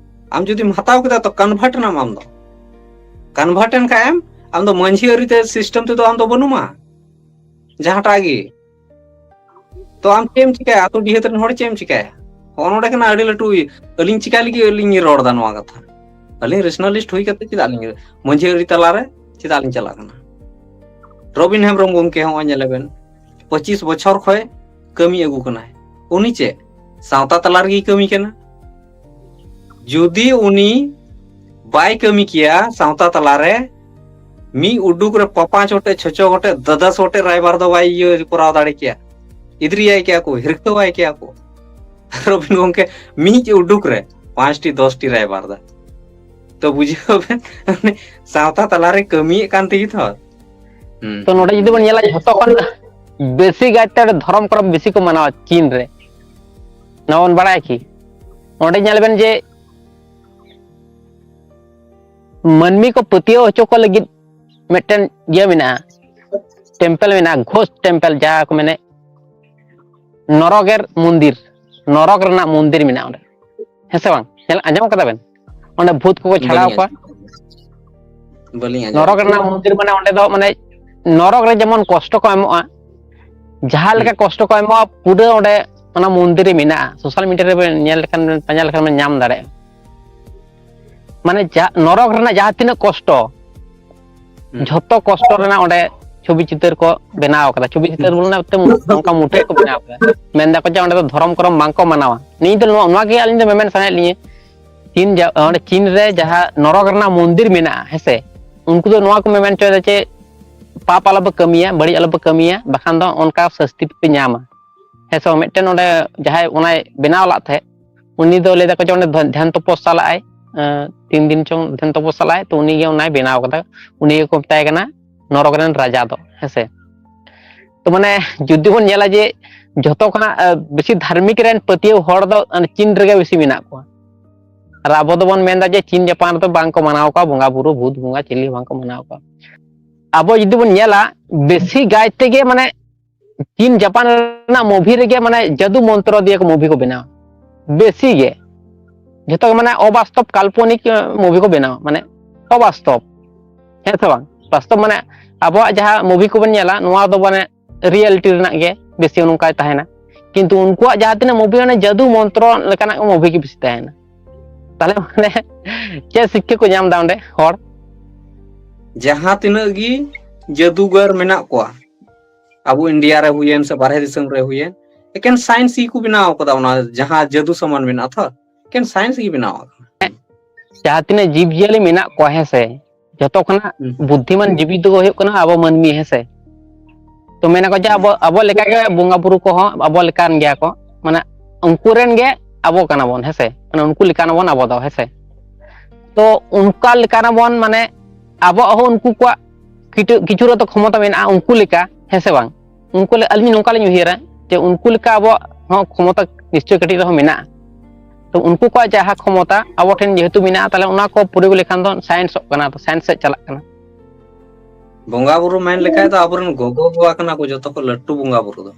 ᱟᱢ ᱡᱩᱫᱤᱢ ᱦᱟᱛᱟᱣ ᱠᱮᱫᱟ, ᱛᱚ ᱠᱚᱱᱵᱷᱟᱨᱴ ᱮᱱᱟᱢ ᱟᱢ ᱫᱚ᱾ ᱠᱚᱱᱵᱷᱟᱨᱴ ᱮᱱ ᱠᱷᱟᱱ ᱮᱢ, ᱟᱢ ᱫᱚ ᱢᱟᱹᱡᱷᱤ ᱟᱹᱨᱤ ᱛᱮ, ᱥᱤᱥᱴᱮᱢ ᱛᱮᱫᱚ ᱟᱢ ᱫᱚ ᱵᱟᱹᱱᱩᱢᱟ ᱡᱟᱦᱟᱸᱴᱟᱜ ᱜᱮ᱾ ᱛᱚ ᱟᱢ ᱪᱮᱫ ᱮᱢ ᱪᱤᱠᱟᱹᱭᱟ? ᱟᱹᱛᱩ ᱰᱤᱦᱟᱹᱛ ᱨᱮᱱ ᱦᱚᱲ ᱪᱮᱫ ᱮᱢ ᱪᱤᱠᱟᱹᱭᱟ? ᱦᱚᱸᱜᱼᱚ ᱱᱚᱰᱮ ᱠᱟᱱᱟ ᱟᱹᱰᱤ ᱞᱟᱹᱴᱩ ᱤᱭᱟᱹ᱾ ᱟᱹᱞᱤᱧ ᱪᱤᱠᱟ ᱞᱟᱹᱜᱤᱫ ᱟᱹᱞᱤᱧ ᱨᱚᱲ ᱮᱫᱟ ᱱᱚᱣᱟ ᱠᱟᱛᱷᱟ? ᱟᱹᱞᱤᱧ ᱨᱮᱥᱱᱟᱞᱤᱥᱴ ᱦᱩᱭ ᱠᱟᱛᱮ ᱪᱮᱫᱟᱜ ᱞᱤᱧ, ᱢᱟᱹᱡᱷᱤ ᱟᱹᱨᱤ ᱛᱟᱞᱟᱨᱮ ᱪᱮᱫᱟᱜ ᱞᱤᱧ ᱪᱟᱞᱟᱜ ᱠᱟᱱᱟ? ᱨᱚᱵᱤᱱ ᱦᱮᱢᱵᱨᱚᱢ ᱜᱚᱢᱠᱮ ᱦᱚᱸ ᱧᱮᱞ ᱵᱮᱱ, ᱯᱚᱸᱪᱤᱥ ᱵᱚᱪᱷᱚᱨ ᱠᱷᱚᱱ ᱠᱟᱹᱢᱤ ᱟᱹᱜᱩ ᱠᱟᱱᱟᱭ᱾ ᱩᱱᱤ ᱪᱮᱫ ᱥᱟᱶᱛᱟ ᱛᱟᱞᱟ ᱨᱮᱜᱮᱭ ᱠᱟᱹᱢᱤ ᱠᱟᱱᱟ? ᱡᱩᱫᱤ ᱩᱱᱤ ᱵᱟᱭ ᱠᱟᱹᱢᱤ ᱠᱮᱭᱟ ᱥᱟᱶᱛᱟ ᱛᱟᱞᱟᱨᱮ, ᱢᱤᱫ ᱩᱰᱩᱠ ᱨᱮ ᱯᱟᱯᱟᱸᱪ ᱜᱚᱴᱮᱡ, ᱪᱷᱚᱪᱚ ᱜᱚᱴᱮᱡ, ᱫᱟᱫᱟᱥ ᱜᱚᱴᱮᱡ ᱨᱟᱭᱵᱟᱨ ᱫᱚ ᱵᱟᱭ ᱤᱭᱟᱹ ᱠᱚᱨᱟᱣ ᱫᱟᱲᱮ ᱠᱮᱭᱟ, ᱤᱫᱨᱤᱭᱟᱭ ᱠᱮᱭᱟ ᱠᱚ, ᱦᱤᱨᱠᱟᱹᱣᱟᱭ ᱠᱮᱭᱟ ᱠᱚ᱾ ᱨᱚᱵᱤᱱ ᱜᱚᱢᱠᱮ ᱢᱤᱫ ᱩᱰᱩᱠ ᱨᱮ ᱯᱟᱸᱪᱴᱤ ᱫᱚᱥᱴᱤ ᱨᱟᱭᱵᱟᱨ ᱫᱟ᱾ ᱛᱚ ᱵᱩᱡᱷᱟᱹᱣ ᱵᱮᱱ, ᱩᱱᱤ ᱥᱟᱶᱛᱟ ᱛᱟᱞᱟᱨᱮ ᱠᱟᱹᱢᱤᱭᱮᱫ ᱠᱟᱱ ᱛᱮᱜᱮ ᱛᱚ᱾ ᱦᱩᱸ᱾ ᱛᱚ ᱱᱚᱰᱮ ᱡᱩᱫᱤ ᱵᱚᱱ ᱧᱮᱞᱟ, ᱡᱷᱚᱛᱚ ᱠᱷᱚᱱ ᱵᱮᱥᱤ ᱜᱟᱭᱛᱮ ᱚᱸᱰᱮ ᱫᱷᱚᱨᱚᱢ ᱠᱚᱨᱚᱢ ᱵᱮᱥᱤ ᱠᱚ ᱢᱟᱱᱟᱣᱟ ᱪᱤᱱ ᱨᱮ᱾ ᱱᱚᱣᱟ ᱵᱚᱱ ᱵᱟᱲᱟᱭᱟ ᱠᱤ? ᱚᱸᱰᱮ ᱧᱮᱞ ᱵᱮᱱ ᱡᱮ ᱢᱟᱹᱱᱢᱤ ᱠᱚ ᱯᱟᱹᱛᱭᱟᱹᱣ ᱦᱚᱪᱚ ᱠᱚ ᱞᱟᱹᱜᱤᱫ ᱢᱤᱫᱴᱮᱱ ᱤᱭᱟᱹ ᱢᱮᱱᱟᱜᱼᱟ, ᱴᱮᱢᱯᱮᱞ ᱢᱮᱱᱟᱜᱼᱟ, ᱜᱷᱳᱥᱴ ᱴᱮᱢᱯᱮᱞ, ᱡᱟᱦᱟᱸ ᱠᱚ ᱢᱮᱱᱮ ᱱᱚᱨᱚᱠᱮᱨ ᱢᱚᱱᱫᱤᱨ, ᱱᱚᱨᱚᱠ ᱨᱮᱱᱟᱜ ᱢᱚᱱᱫᱤᱨ ᱢᱮᱱᱟᱜᱼᱟ ᱚᱸᱰᱮ, ᱦᱮᱸ ᱥᱮ ᱵᱟᱝ? ᱧᱮᱞ ᱟᱸᱡᱚᱢ ᱠᱟᱫᱟ ᱵᱮᱱ? ᱚᱸᱰᱮ ᱵᱷᱩᱛ ᱠᱚᱠᱚ ᱪᱷᱟᱲᱟᱣ ᱵᱟᱹᱞᱤᱧ ᱠᱚᱣᱟ᱾ ᱟᱸᱡᱚᱢ, ᱵᱟᱹᱞᱤᱧ ᱟᱸᱡᱚᱢ ᱱᱚᱨᱚᱠ ᱠᱟᱫᱟ᱾ ᱨᱮᱱᱟᱜ ᱢᱚᱱᱫᱤᱨ ᱢᱟᱱᱮ ᱚᱸᱰᱮ ᱫᱚ ᱢᱟᱱᱮ ᱱᱚᱨᱚᱠ ᱨᱮ ᱡᱮᱢᱚᱱ ᱠᱚᱥᱴᱚ ᱠᱚ ᱮᱢᱚᱜᱼᱟ, ᱡᱟᱦᱟᱸ ᱦᱩᱸ᱾ ᱞᱮᱠᱟ ᱠᱚᱥᱴᱚ ᱠᱚ ᱮᱢᱚᱜᱼᱟ ᱯᱩᱨᱟᱹ ᱚᱸᱰᱮ ᱚᱱᱟ ᱢᱚᱱᱫᱤᱨ ᱨᱮ ᱢᱮᱱᱟᱜᱼᱟ᱾ ᱥᱳᱥᱟᱞ ᱢᱤᱰᱤᱭᱟ ᱨᱮᱵᱮᱱ ᱧᱮᱞ ᱞᱮᱠᱷᱟᱱ ᱵᱮᱱ ᱯᱟᱸᱡᱟ ᱞᱮᱠᱷᱟᱱ ᱵᱮᱱ ᱧᱟᱢ ᱫᱟᱲᱮᱭᱟᱜᱼᱟ᱾ ᱢᱟᱱᱮ ᱡᱟ-, ᱱᱚᱨᱚᱠ ᱨᱮᱱᱟᱜ ᱡᱟᱦᱟᱸ ᱛᱤᱱᱟᱹᱜ ᱠᱚᱥᱴᱚ, ᱦᱩᱸ᱾ ᱡᱷᱚᱛᱚ ᱠᱚᱥᱴᱚ ᱨᱮᱱᱟᱜ ᱚᱸᱰᱮ ᱪᱷᱚᱵᱤ ᱪᱤᱛᱟᱹᱨ ᱠᱚ ᱵᱮᱱᱟᱣ ᱠᱟᱫᱟ᱾ ᱪᱷᱚᱵᱤ ᱪᱤᱛᱟᱹᱨ ᱵᱚᱞᱮ ᱚᱱᱠᱟ ᱢᱩᱴᱷᱟᱹᱱ ᱠᱚ ᱵᱮᱱᱟᱣ ᱠᱟᱫᱟ᱾ ᱢᱮᱱ ᱫᱟᱠᱚ ᱡᱮ ᱚᱸᱰᱮ ᱫᱚ ᱫᱷᱚᱨᱚᱢ ᱠᱚᱨᱚᱢ ᱵᱟᱝ ᱠᱚ ᱢᱟᱱᱟᱣᱟ᱾ ᱱᱤᱭᱟᱹ ᱫᱚ ᱱᱚᱣᱟ, ᱱᱚᱣᱟ ᱜᱮ ᱟᱹᱞᱤᱧ ᱫᱚ ᱢᱮᱢᱮᱱ ᱥᱟᱱᱟᱭᱮᱫ ᱞᱤᱧᱟᱹ᱾ ᱪᱤᱱ ᱡᱟ-, ᱚᱸᱰᱮ ᱪᱤᱱ ᱨᱮ ᱡᱟᱦᱟᱸ ᱱᱚᱨᱚᱠ ᱨᱮᱱᱟᱜ ᱢᱚᱱᱫᱤᱨ ᱢᱮᱱᱟᱜᱼᱟ, ᱦᱮᱸ ᱥᱮ, ᱩᱱᱠᱩ ᱫᱚ ᱱᱚᱣᱟ ᱠᱚ ᱢᱮᱢᱮᱱ ᱦᱚᱪᱚᱭᱮᱫᱟ ᱡᱮ ᱯᱟᱯ ᱟᱞᱚᱯᱮ ᱠᱟᱹᱢᱤᱭᱟ, ᱵᱟᱹᱲᱤᱡ ᱟᱞᱚᱯᱮ ᱠᱟᱹᱢᱤᱭᱟ, ᱵᱟᱠᱷᱟᱱ ᱫᱚ ᱚᱱᱠᱟ ᱥᱟᱹᱥᱛᱤ ᱯᱮ ᱧᱟᱢᱟ᱾ ᱦᱮᱸ ᱥᱮ ᱵᱟᱝ? ᱢᱤᱫᱴᱮᱱ ᱚᱸᱰᱮ ᱡᱟᱦᱟᱸᱭ ᱚᱱᱟᱭ ᱵᱮᱱᱟᱣ ᱞᱟᱫ ᱛᱟᱦᱮᱸᱫ, ᱩᱱᱤ ᱫᱚ ᱞᱟᱹᱭ ᱫᱟᱠᱚ ᱡᱮ ᱚᱸᱰᱮ ᱫᱷᱚ-, ᱫᱷᱮᱭᱟᱱ ᱛᱚᱯᱚᱥᱟ ᱞᱟᱜᱼᱟᱭ, ᱮᱸ, ᱛᱤᱱ ᱫᱤᱱ ᱪᱚᱝ ᱫᱷᱮᱭᱟᱱ ᱛᱚᱯᱚᱥᱟ ᱞᱟᱜᱼᱟᱭ, ᱛᱚ ᱩᱱᱤ ᱜᱮ ᱚᱱᱟᱭ ᱵᱮᱱᱟᱣ ᱠᱟᱫᱟ, ᱩᱱᱤ ᱜᱮᱠᱚ ᱢᱮᱛᱟᱭ ᱠᱟᱱᱟ ᱱᱚᱨᱚᱠ ᱨᱮᱱ ᱨᱟᱡᱟ ᱫᱚ, ᱦᱮᱸ ᱥᱮ᱾ ᱛᱚ ᱢᱟᱱᱮ ᱡᱩᱫᱤ ᱵᱚᱱ ᱧᱮᱞᱟ ᱡᱮ ᱡᱷᱚᱛᱚ ᱠᱷᱚᱱᱟᱜ, ᱮᱸ, ᱵᱮᱥᱤ ᱫᱷᱟᱨᱢᱤᱠ ᱨᱮᱱ ᱯᱟᱹᱛᱭᱟᱹᱣ ᱦᱚᱲ ᱫᱚ, ᱮᱸ, ᱪᱤᱱ ᱨᱮᱜᱮ ᱵᱮᱥᱤ ᱢᱮᱱᱟᱜ ᱠᱚᱣᱟ᱾ ᱟᱨ ᱟᱵᱚ ᱫᱚᱵᱚᱱ ᱢᱮᱱᱫᱟ ᱡᱮ ᱪᱤᱱ ᱡᱟᱯᱟᱱ ᱨᱮᱫᱚ ᱵᱟᱝ ᱠᱚ ᱢᱟᱱᱟᱣ ᱠᱚᱣᱟ ᱵᱚᱸᱜᱟ ᱵᱩᱨᱩ, ᱵᱷᱩᱛ ᱵᱚᱸᱜᱟ ᱪᱤᱞᱤ ᱦᱚᱸ ᱵᱟᱝ ᱠᱚ ᱢᱟᱱᱟᱣ ᱠᱚᱣᱟ᱾ ᱟᱵᱚ ᱡᱩᱫᱤ ᱵᱚᱱ ᱧᱮᱞᱟ, ᱵᱮᱥᱤ ᱜᱟᱭ ᱛᱮᱜᱮ ᱢᱟᱱᱮ ᱪᱤᱱ ᱡᱟᱯᱟᱱ ᱨᱮᱱᱟᱜ ᱢᱩᱵᱷᱤ ᱨᱮᱜᱮ ᱢᱟᱱᱮ ᱡᱟᱹᱫᱩ ᱢᱚᱱᱛᱨᱚ ᱫᱤᱭᱮ ᱠᱚ ᱢᱩᱵᱷᱤ ᱠᱚ ᱵᱮᱱᱟᱣᱟ᱾ ᱵᱮᱥᱤ ᱜᱮ ᱡᱷᱚᱛᱚ ᱜᱮ ᱢᱟᱱᱮ ᱚᱵᱟᱥᱛᱚᱵ ᱠᱟᱞᱯᱚᱱᱤᱠ, ᱮ, ᱢᱩᱵᱷᱤ ᱠᱚ ᱵᱮᱱᱟᱣᱟ, ᱢᱟᱱᱮ ᱚᱵᱟᱥᱛᱚᱵ, ᱦᱮᱸ ᱥᱮ ᱵᱟᱝ? ᱵᱟᱥᱛᱚᱵ ᱢᱟᱱᱮ ᱟᱵᱚᱣᱟᱜ ᱡᱟᱦᱟᱸ ᱢᱩᱵᱷᱤ ᱠᱚᱵᱚᱱ ᱧᱮᱞᱟ, ᱱᱚᱣᱟ ᱫᱚ ᱢᱟᱱᱮ ᱨᱤᱭᱮᱞᱤᱴᱤ ᱨᱮᱱᱟᱜ ᱜᱮ ᱵᱮᱥᱤ ᱱᱚᱝᱠᱟᱭ ᱛᱟᱦᱮᱱᱟ, ᱠᱤᱱᱛᱩ ᱩᱱᱠᱩᱣᱟᱜ ᱡᱟᱦᱟᱸ ᱛᱤᱱᱟᱹᱜ ᱢᱩᱵᱷᱤ, ᱚᱱᱮ ᱡᱟᱹᱫᱩ ᱢᱚᱱᱛᱨᱚ ᱞᱮᱠᱟᱱᱟᱜ ᱢᱩᱵᱷᱤ ᱜᱮ ᱵᱮᱥᱤ ᱛᱟᱦᱮᱱᱟ᱾ ᱛᱟᱦᱞᱮ ᱢᱟᱱᱮ ᱪᱮᱫ ᱥᱤᱠᱠᱷᱟ ᱠᱚ ᱧᱟᱢ ᱮᱫᱟ ᱚᱸᱰᱮ ᱦᱚᱲ? ᱡᱟᱦᱟᱸ ᱛᱤᱱᱟᱹᱜ ᱜᱮ ᱡᱟᱹᱫᱩᱜᱟᱨ ᱢᱮᱱᱟᱜ ᱠᱚᱣᱟ, ᱟᱵᱚ ᱤᱱᱰᱤᱭᱟ ᱨᱮ ᱦᱩᱭᱮᱱ ᱥᱮ ᱵᱟᱨᱦᱮ ᱫᱤᱥᱚᱢ ᱨᱮ ᱦᱩᱭᱮᱱ, ᱮᱠᱮᱱ ᱥᱟᱭᱮᱱᱥ ᱜᱮᱠᱚ ᱵᱮᱱᱟᱣ ᱠᱟᱫᱟ᱾ ᱚᱱᱟ ᱡᱟᱦᱟᱸ ᱡᱟᱹᱫᱩ ᱥᱟᱢᱟᱱ ᱢᱮᱱᱟᱜᱼᱟ ᱛᱚ, ᱮᱠᱮᱱ ᱥᱟᱭᱮᱱᱥ ᱜᱮ ᱵᱮᱱᱟᱣ ᱟᱠᱟᱱᱟ᱾ ᱡᱟᱦᱟᱸ ᱛᱤᱱᱟᱹᱜ ᱡᱤᱵᱽ ᱡᱤᱭᱟᱹᱞᱤ ᱢᱮᱱᱟᱜ ᱠᱚᱣᱟ, ᱦᱮᱸ ᱥᱮ, ᱡᱚᱛᱚ ᱠᱷᱚᱱᱟᱜ ᱦᱩᱸ᱾ ᱵᱩᱫᱽᱫᱷᱤᱢᱟᱱ ᱡᱤᱵᱤ ᱫᱚ ᱦᱩᱭᱩᱜ ᱠᱟᱱᱟ ᱟᱵᱚ ᱢᱟᱹᱱᱢᱤ, ᱦᱮᱸ ᱥᱮ᱾ ᱛᱚ ᱢᱮᱱᱟ ᱠᱚ ᱡᱮ ᱟᱵᱚ, ᱟᱵᱚ ᱞᱮᱠᱟᱜᱮ ᱵᱚᱸᱜᱟ ᱵᱩᱨᱩ ᱠᱚᱦᱚᱸ ᱟᱵᱚ ᱞᱮᱠᱟᱱ ᱜᱮᱭᱟ ᱠᱚ, ᱢᱟᱱᱮ ᱩᱱᱠᱩ ᱨᱮᱱ ᱜᱮ ᱟᱵᱚ ᱠᱟᱱᱟ ᱵᱚᱱ, ᱦᱮᱸ ᱥᱮ, ᱢᱟᱱᱮ ᱩᱱᱠᱩ ᱞᱮᱠᱟᱱ ᱵᱚᱱ ᱟᱵᱚ ᱫᱚ, ᱦᱮᱸ ᱥᱮ᱾ ᱛᱚ ᱚᱱᱠᱟ ᱞᱮᱠᱟᱱ ᱵᱚᱱ, ᱢᱟᱱᱮ ᱟᱵᱚᱣᱟᱜ ᱦᱚᱸ ᱩᱱᱠᱩ ᱠᱚᱣᱟᱜ ᱠᱤᱪᱷᱩ, ᱠᱤᱪᱷᱩ ᱨᱮ ᱛᱚ ᱠᱷᱚᱢᱚᱛᱟ ᱢᱮᱱᱟᱜᱼᱟ ᱩᱱᱠᱩ ᱞᱮᱠᱟ, ᱦᱮᱸ ᱥᱮ ᱵᱟᱝ? ᱩᱱᱠᱩ ᱞᱮ-, ᱟᱹᱞᱤᱧ ᱱᱚᱝᱠᱟ ᱞᱤᱧ ᱩᱭᱦᱟᱹᱨᱟ ᱡᱮ ᱩᱱᱠᱩ ᱞᱮᱠᱟ ᱟᱵᱚᱣᱟᱜ ᱦᱚᱸ ᱠᱷᱚᱢᱚᱛᱟ ᱱᱤᱥᱪᱚᱭ ᱠᱟᱹᱴᱤᱡ ᱨᱮᱦᱚᱸ ᱢᱮᱱᱟᱜᱼᱟ᱾ ᱛᱚ ᱩᱱᱠᱩ ᱠᱚᱣᱟᱜ ᱡᱟᱦᱟᱸ ᱠᱷᱚᱢᱚᱛᱟ ᱟᱵᱚ ᱴᱷᱮᱱ ᱡᱮᱦᱮᱛᱩ ᱢᱮᱱᱟᱜᱼᱟ, ᱛᱟᱦᱞᱮ ᱚᱱᱟ ᱠᱚ ᱯᱨᱚᱭᱳᱜᱽ ᱞᱮᱠᱷᱟᱱ ᱫᱚ ᱥᱟᱭᱮᱱᱥᱚᱜ ᱠᱟᱱᱟ, ᱛᱚ ᱥᱟᱭᱮᱱᱥ ᱥᱮᱫ ᱪᱟᱞᱟᱜ ᱠᱟᱱᱟ᱾ ᱵᱚᱸᱜᱟ ᱵᱩᱨᱩ ᱢᱮᱱ ᱞᱮᱠᱷᱟᱡ ᱫᱚ ᱟᱵᱚᱨᱮᱱ ᱜᱚᱜᱚ ᱵᱟᱵᱟ ᱠᱟᱱᱟ ᱠᱚ ᱡᱚᱛᱚ ᱠᱷᱚᱱ ᱞᱟᱹᱴᱩ ᱵᱚᱸᱜᱟ ᱵᱩᱨᱩ ᱫᱚ᱾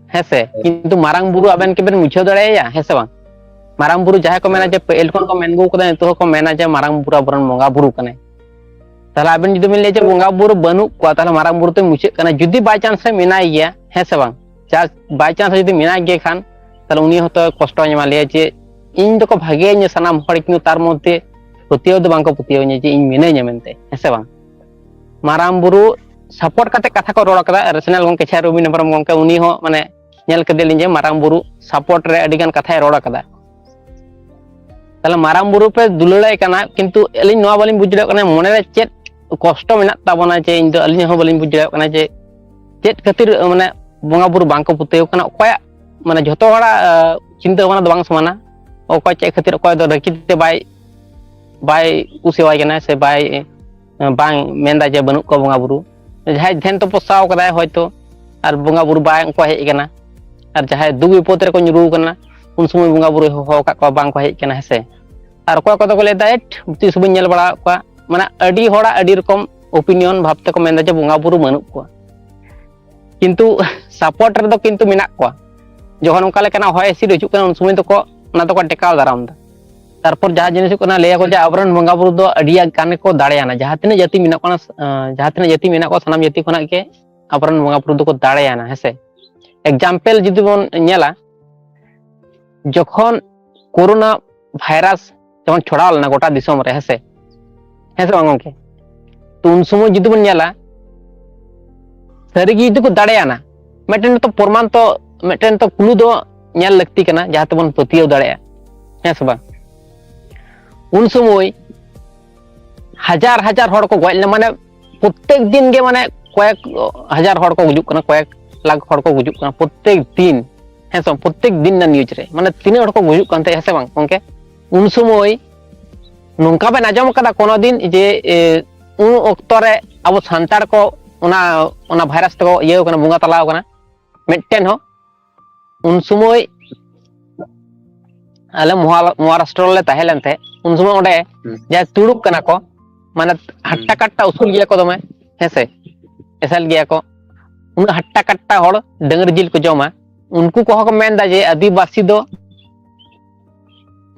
ᱦᱮᱸ ᱥᱮ, ᱠᱤᱱᱛᱩ ᱢᱟᱨᱟᱝ ᱵᱩᱨᱩ ᱟᱵᱮᱱ ᱠᱤᱵᱮᱱ ᱢᱩᱪᱷᱟᱹᱣ ᱫᱟᱲᱮᱭᱟᱭᱟ? ᱦᱮᱸ ᱥᱮ ᱵᱟᱝ? ᱢᱟᱨᱟᱝ ᱵᱩᱨᱩ ᱡᱟᱦᱟᱸᱭ ᱠᱚ ᱢᱮᱱᱟ ᱡᱮ ᱯᱟᱹᱦᱤᱞ ᱠᱷᱚᱱ ᱠᱚ ᱢᱮᱱ ᱟᱹᱜᱩ ᱠᱟᱫᱟ, ᱱᱤᱛᱚᱜ ᱦᱚᱸᱠᱚ ᱢᱮᱱᱟ ᱡᱮ ᱢᱟᱨᱟᱝ ᱵᱩᱨᱩ ᱟᱵᱚᱨᱮᱱ ᱵᱚᱸᱜᱟ ᱵᱩᱨᱩ ᱠᱟᱱᱟᱭ᱾ ᱛᱟᱦᱞᱮ ᱟᱵᱮᱱ ᱡᱩᱫᱤ ᱵᱮᱱ ᱞᱟᱹᱭᱟ ᱡᱮ ᱵᱚᱸᱜᱟ ᱵᱩᱨᱩ ᱵᱟᱹᱱᱩᱜ ᱠᱚᱣᱟ, ᱛᱟᱦᱞᱮ ᱢᱟᱨᱟᱝ ᱵᱩᱨᱩ ᱛᱮ ᱢᱩᱪᱟᱹᱫ ᱠᱟᱱᱟ᱾ ᱡᱩᱫᱤ by chance ᱨᱮ ᱢᱮᱱᱟᱭ ᱜᱮᱭᱟ, ᱦᱮᱸ ᱥᱮ ᱵᱟᱝ? ᱡᱟ by chance ᱨᱮ ᱡᱩᱫᱤ ᱢᱮᱱᱟᱭ ᱜᱮ ᱠᱷᱟᱱ, ᱛᱟᱦᱞᱮ ᱩᱱᱤ ᱦᱚᱸᱛᱚ ᱠᱚᱥᱴᱚ ᱧᱟᱢᱟ, ᱞᱟᱹᱭᱟ ᱡᱮ ᱤᱧ ᱫᱚᱠᱚ ᱵᱷᱟᱜᱮᱭᱟᱹᱧᱟ ᱥᱟᱱᱟᱢ ᱦᱚᱲ, ᱠᱤᱱᱛᱩ ᱛᱟᱨ ᱢᱚᱫᱽᱫᱷᱮ ᱯᱟᱹᱛᱭᱟᱹᱣ ᱫᱚ ᱵᱟᱝᱠᱚ ᱯᱟᱹᱛᱭᱟᱹᱣ ᱤᱧᱟ ᱡᱮ ᱤᱧ ᱢᱤᱱᱟᱹᱧᱟ ᱢᱮᱱᱛᱮ, ᱦᱮᱸ ᱥᱮ ᱵᱟᱝ? ᱢᱟᱨᱟᱝ ᱵᱩᱨᱩ ᱥᱟᱯᱳᱨᱴ ᱠᱟᱛᱮ ᱠᱟᱛᱷᱟ ᱠᱚ ᱨᱚᱲ ᱠᱟᱫᱟ, ᱨᱮᱥᱱᱟᱞ ᱜᱚᱝᱠᱮ ᱪᱷᱮ ᱨᱚᱵᱤᱱᱫᱨᱚ ᱦᱮᱢᱵᱨᱚᱢ ᱜᱚᱝᱠᱮ, ᱩᱱᱤ ᱦᱚᱸ ᱢᱟᱱᱮ ᱧᱮᱞ ᱠᱮᱫᱮᱭᱟᱞᱤᱧ ᱡᱮ ᱢᱟᱨᱟᱝ ᱵᱩᱨᱩ ᱥᱟᱯᱳᱨᱴ ᱨᱮ ᱟᱹᱰᱤ ᱜᱟᱱ ᱠᱟᱛᱷᱟᱭ ᱨᱚᱲ ᱠᱟᱫᱟ᱾ ᱛᱟᱦᱞᱮ ᱢᱟᱨᱟᱝ ᱵᱩᱨᱩ ᱯᱮ ᱫᱩᱞᱟᱹᱲᱟᱭ ᱠᱟᱱᱟ, ᱠᱤᱱᱛᱩ ᱟᱹᱞᱤᱧ ᱱᱚᱣᱟ ᱵᱟᱹᱞᱤᱧ ᱵᱩᱡᱽ ᱫᱟᱲᱮᱭᱟᱜ ᱠᱟᱱᱟ ᱢᱚᱱᱮᱨᱮ ᱪᱮᱫ ᱠᱚᱥᱴᱚ ᱢᱮᱱᱟᱜ ᱛᱟᱵᱚᱱᱟ, ᱡᱮ ᱤᱧ ᱫᱚ, ᱟᱹᱞᱤᱧ ᱦᱚᱸ ᱵᱟᱹᱞᱤᱧ ᱵᱩᱡᱽ ᱫᱟᱲᱮᱭᱟᱜ ᱠᱟᱱᱟ ᱡᱮ ᱪᱮᱫ ᱠᱷᱟᱹᱛᱤᱨ ᱢᱟᱱᱮ ᱵᱚᱸᱜᱟ ᱵᱩᱨᱩ ᱵᱟᱝᱠᱚ ᱯᱟᱹᱛᱭᱟᱹᱣ ᱠᱟᱱᱟ᱾ ᱚᱠᱚᱭᱟᱜ ᱢᱟᱱᱮ ᱡᱷᱚᱛᱚ ᱦᱚᱲᱟᱜ, ᱟᱸ, ᱪᱤᱱᱛᱟᱹ ᱵᱷᱟᱵᱽᱱᱟ ᱫᱚ ᱵᱟᱝ ᱥᱚᱢᱟᱱᱟ᱾ ᱚᱠᱚᱭ ᱪᱮᱫ ᱠᱷᱟᱹᱛᱤᱨ, ᱚᱠᱚᱭ ᱫᱚ ᱨᱟᱹᱜᱤ ᱛᱮ ᱵᱟᱭ, ᱵᱟᱭ ᱠᱩᱥᱤᱭᱟᱣᱟᱭ ᱠᱟᱱᱟ ᱥᱮ ᱵᱟᱭ, ᱵᱟᱝ ᱢᱮᱱᱫᱟ ᱡᱮ ᱵᱟᱹᱱᱩᱜ ᱠᱚᱣᱟ ᱵᱚᱸᱜᱟ ᱵᱩᱨᱩ᱾ ᱡᱟᱦᱟᱸᱭ ᱫᱷᱮᱱ ᱛᱚᱯᱚᱥᱟᱣ ᱠᱟᱫᱟᱭ ᱦᱚᱭᱛᱚ, ᱟᱨ ᱵᱚᱸᱜᱟ ᱵᱩᱨᱩ ᱵᱟᱝ ᱠᱚ ᱦᱮᱡ ᱟᱠᱟᱱᱟ, ᱟᱨ ᱡᱟᱦᱟᱸᱭ ᱫᱩᱠ ᱵᱤᱯᱚᱫ ᱨᱮᱠᱚ ᱧᱩᱨᱩ ᱟᱠᱟᱱᱟ, ᱩᱱ ᱥᱚᱢᱚᱭ ᱵᱚᱸᱜᱟ ᱵᱩᱨᱩᱭ ᱦᱚᱦᱚ ᱟᱠᱟᱫ ᱠᱚᱣᱟ, ᱵᱟᱝ ᱠᱚ ᱦᱮᱡ ᱟᱠᱟᱱᱟ, ᱦᱮᱸ ᱥᱮ᱾ ᱟᱨ ᱚᱠᱚᱭ ᱠᱚᱫᱚ ᱠᱚ ᱞᱟᱹᱭᱫᱟ, "ᱮᱴ, ᱛᱤᱥ ᱵᱟᱹᱧ ᱧᱮᱞ ᱵᱟᱲᱟ ᱟᱠᱟᱫ ᱠᱚᱣᱟ", ᱢᱟᱱᱮ ᱟᱹᱰᱤ ᱦᱚᱲᱟᱜ ᱟᱹᱰᱤ ᱨᱚᱠᱚᱢ ᱚᱯᱤᱱᱤᱭᱚᱱ ᱵᱷᱟᱵᱽ ᱛᱮᱠᱚ ᱢᱮᱱᱫᱟ ᱡᱮ ᱵᱚᱸᱜᱟ ᱵᱩᱨᱩ ᱵᱟᱹᱱᱩᱜ ᱠᱚᱣᱟ, ᱠᱤᱱᱛᱩ ᱥᱟᱯᱳᱨᱴ ᱨᱮᱫᱚ ᱠᱤᱱᱛᱩ ᱢᱮᱱᱟᱜ ᱠᱚᱣᱟ᱾ ᱡᱚᱠᱷᱚᱱ ᱚᱱᱠᱟ ᱞᱮᱠᱟᱱᱟᱜ ᱦᱚᱭ ᱦᱤᱸᱥᱤᱫ ᱦᱤᱡᱩᱜ ᱠᱟᱱᱟ, ᱩᱱ ᱥᱚᱢᱚᱭ ᱫᱚᱠᱚ ᱚᱱᱟ ᱫᱚᱠᱚ ᱴᱮᱠᱟᱣ ᱫᱟᱨᱟᱢ ᱫᱟ᱾ ᱛᱟᱨᱯᱚᱨ ᱡᱟᱦᱟᱸ ᱡᱤᱱᱤᱥ ᱦᱩᱭᱩᱜ ᱠᱟᱱᱟ, ᱞᱟᱹᱭᱟᱠᱚ ᱡᱮ ᱟᱵᱚᱨᱮᱱ ᱵᱚᱸᱜᱟ ᱵᱩᱨᱩ ᱫᱚ ᱟᱹᱰᱤ ᱜᱟᱱ ᱠᱚ ᱫᱟᱲᱮᱭᱟᱱᱟ, ᱡᱟᱦᱟᱸ ᱛᱤᱱᱟᱹᱜ ᱡᱟᱹᱛᱤ ᱢᱮᱱᱟᱜ ᱠᱚᱣᱟ, ᱟᱸ, ᱡᱟᱦᱟᱸ ᱛᱤᱱᱟᱹᱜ ᱡᱟᱹᱛᱤ ᱢᱮᱱᱟᱜ ᱠᱚᱣᱟ, ᱥᱟᱱᱟᱢ ᱡᱟᱹᱛᱤ ᱠᱷᱚᱱᱟᱜ ᱜᱮ ᱟᱵᱚᱨᱮᱱ ᱵᱚᱸᱜᱟ ᱵᱩᱨᱩ ᱫᱚᱠᱚ ᱫᱟᱲᱮᱭᱟᱱᱟ, ᱦᱮᱸ ᱥᱮ᱾ ᱮᱠᱡᱟᱢᱯᱮᱞ ᱡᱩᱫᱤ ᱵᱚᱱ ᱧᱮᱞᱟ, ᱡᱚᱠᱷᱚᱱ ᱠᱳᱨᱳᱱᱟ ᱵᱷᱟᱭᱨᱟᱥ ᱡᱚᱠᱷᱚᱱ ᱪᱷᱚᱲᱟᱣ ᱞᱮᱱᱟ ᱜᱚᱴᱟ ᱫᱤᱥᱚᱢ ᱨᱮ, ᱦᱮᱸ ᱥᱮ? ᱦᱮᱸ ᱥᱮ ᱵᱟᱝ ᱜᱚᱝᱠᱮ? ᱛᱚ ᱩᱱ ᱥᱚᱢᱚᱭ ᱡᱩᱫᱤ ᱵᱚᱱ ᱧᱮᱞᱟ, ᱥᱟᱹᱨᱤ ᱜᱮ ᱡᱩᱫᱤ ᱠᱚ ᱫᱟᱲᱮᱭᱟᱱᱟ, ᱢᱤᱫᱴᱮᱱ ᱛᱚ ᱯᱨᱚᱢᱟᱱ ᱛᱚ, ᱢᱤᱫᱴᱮᱱ ᱛᱚ ᱠᱞᱩ ᱫᱚ ᱧᱮᱞ ᱞᱟᱹᱠᱛᱤ ᱠᱟᱱᱟ, ᱡᱟᱦᱟᱸ ᱛᱮᱵᱚᱱ ᱯᱟᱹᱛᱭᱟᱹᱣ ᱫᱟᱲᱮᱭᱟᱜᱼᱟ, ᱦᱮᱸ ᱥᱮ ᱵᱟᱝ? ᱩᱱ ᱥᱚᱢᱚᱭ ᱦᱟᱡᱟᱨ ᱦᱟᱡᱟᱨ ᱦᱚᱲ ᱠᱚ ᱜᱚᱡ ᱞᱮᱱᱟ, ᱢᱟᱱᱮ ᱯᱨᱚᱛᱮᱠ ᱫᱤᱱ ᱜᱮ ᱢᱟᱱᱮ ᱠᱚᱭᱮᱠ ᱦᱟᱡᱟᱨ ᱦᱚᱲ ᱠᱚ ᱜᱩᱡᱩᱜ ᱠᱟᱱᱟ, ᱠᱚᱭᱮᱠ ᱞᱟᱠᱷ ᱦᱚᱲ ᱠᱚ ᱜᱩᱡᱩᱜ ᱠᱟᱱᱟ ᱯᱨᱚᱛᱮᱠ ᱫᱤᱱ, ᱦᱮᱸ ᱥᱮ ᱵᱟᱝ? ᱯᱨᱚᱛᱮᱠ ᱫᱤᱱ ᱨᱮᱱᱟᱜ ᱱᱤᱭᱩᱡᱽ ᱨᱮ ᱢᱟᱱᱮ ᱛᱤᱱᱟᱹᱜ ᱦᱚᱲ ᱠᱚ ᱜᱩᱡᱩᱜ ᱠᱟᱱ ᱛᱟᱦᱮᱸ, ᱦᱮᱸ ᱥᱮ ᱵᱟᱝ ᱜᱚᱝᱠᱮ? ᱩᱱ ᱥᱚᱢᱚᱭ ᱱᱚᱝᱠᱟ ᱵᱮᱱ ᱟᱸᱡᱚᱢ ᱠᱟᱫᱟ ᱠᱳᱱᱳ ᱫᱤᱱ ᱡᱮ, ᱮ, ᱩᱱ ᱚᱠᱛᱚ ᱨᱮ ᱟᱵᱚ ᱥᱟᱱᱛᱟᱲ ᱠᱚ ᱚᱱᱟ, ᱚᱱᱟ ᱵᱷᱟᱭᱨᱟᱥ ᱛᱮᱠᱚ ᱤᱭᱟᱹ ᱠᱟᱱᱟ, ᱵᱚᱸᱜᱟ ᱛᱟᱞᱟᱣ ᱠᱟᱱᱟ? ᱢᱤᱫᱴᱮᱱ ᱦᱚᱸ᱾ ᱩᱱ ᱥᱚᱢᱚᱭ ᱟᱞᱮ ᱢᱚᱦᱟ-, ᱢᱚᱦᱟᱨᱟᱥᱴᱨᱚ ᱨᱮᱞᱮ ᱛᱟᱦᱮᱸ ᱞᱮᱱ ᱛᱟᱦᱮᱸᱫ, ᱩᱱ ᱥᱚᱢᱚᱭ ᱚᱸᱰᱮ ᱦᱩᱸ᱾ ᱡᱟᱦᱟᱸᱭ ᱛᱩᱲᱩᱠ ᱠᱟᱱᱟ ᱠᱚ, ᱢᱟᱱᱮ ᱦᱩᱸ᱾ ᱦᱟᱴᱴᱟ ᱠᱟᱴᱴᱟ ᱩᱥᱩᱞ ᱜᱮᱭᱟ ᱠᱚ ᱫᱚᱢᱮ, ᱦᱮᱸ ᱥᱮ? ᱮᱥᱮᱞ ᱜᱮᱭᱟ ᱠᱚ᱾ ᱩᱱᱟᱹᱜ ᱦᱟᱴᱴᱟ ᱠᱟᱴᱴᱟ ᱦᱚᱲ ᱰᱟᱹᱝᱨᱤ ᱡᱤᱞ ᱠᱚ ᱡᱚᱢᱟ᱾ ᱩᱱᱠᱩ ᱠᱚᱦᱚᱸ ᱠᱚ ᱢᱮᱱᱫᱟ ᱡᱮ ᱟᱹᱫᱤᱵᱟᱹᱥᱤ ᱫᱚ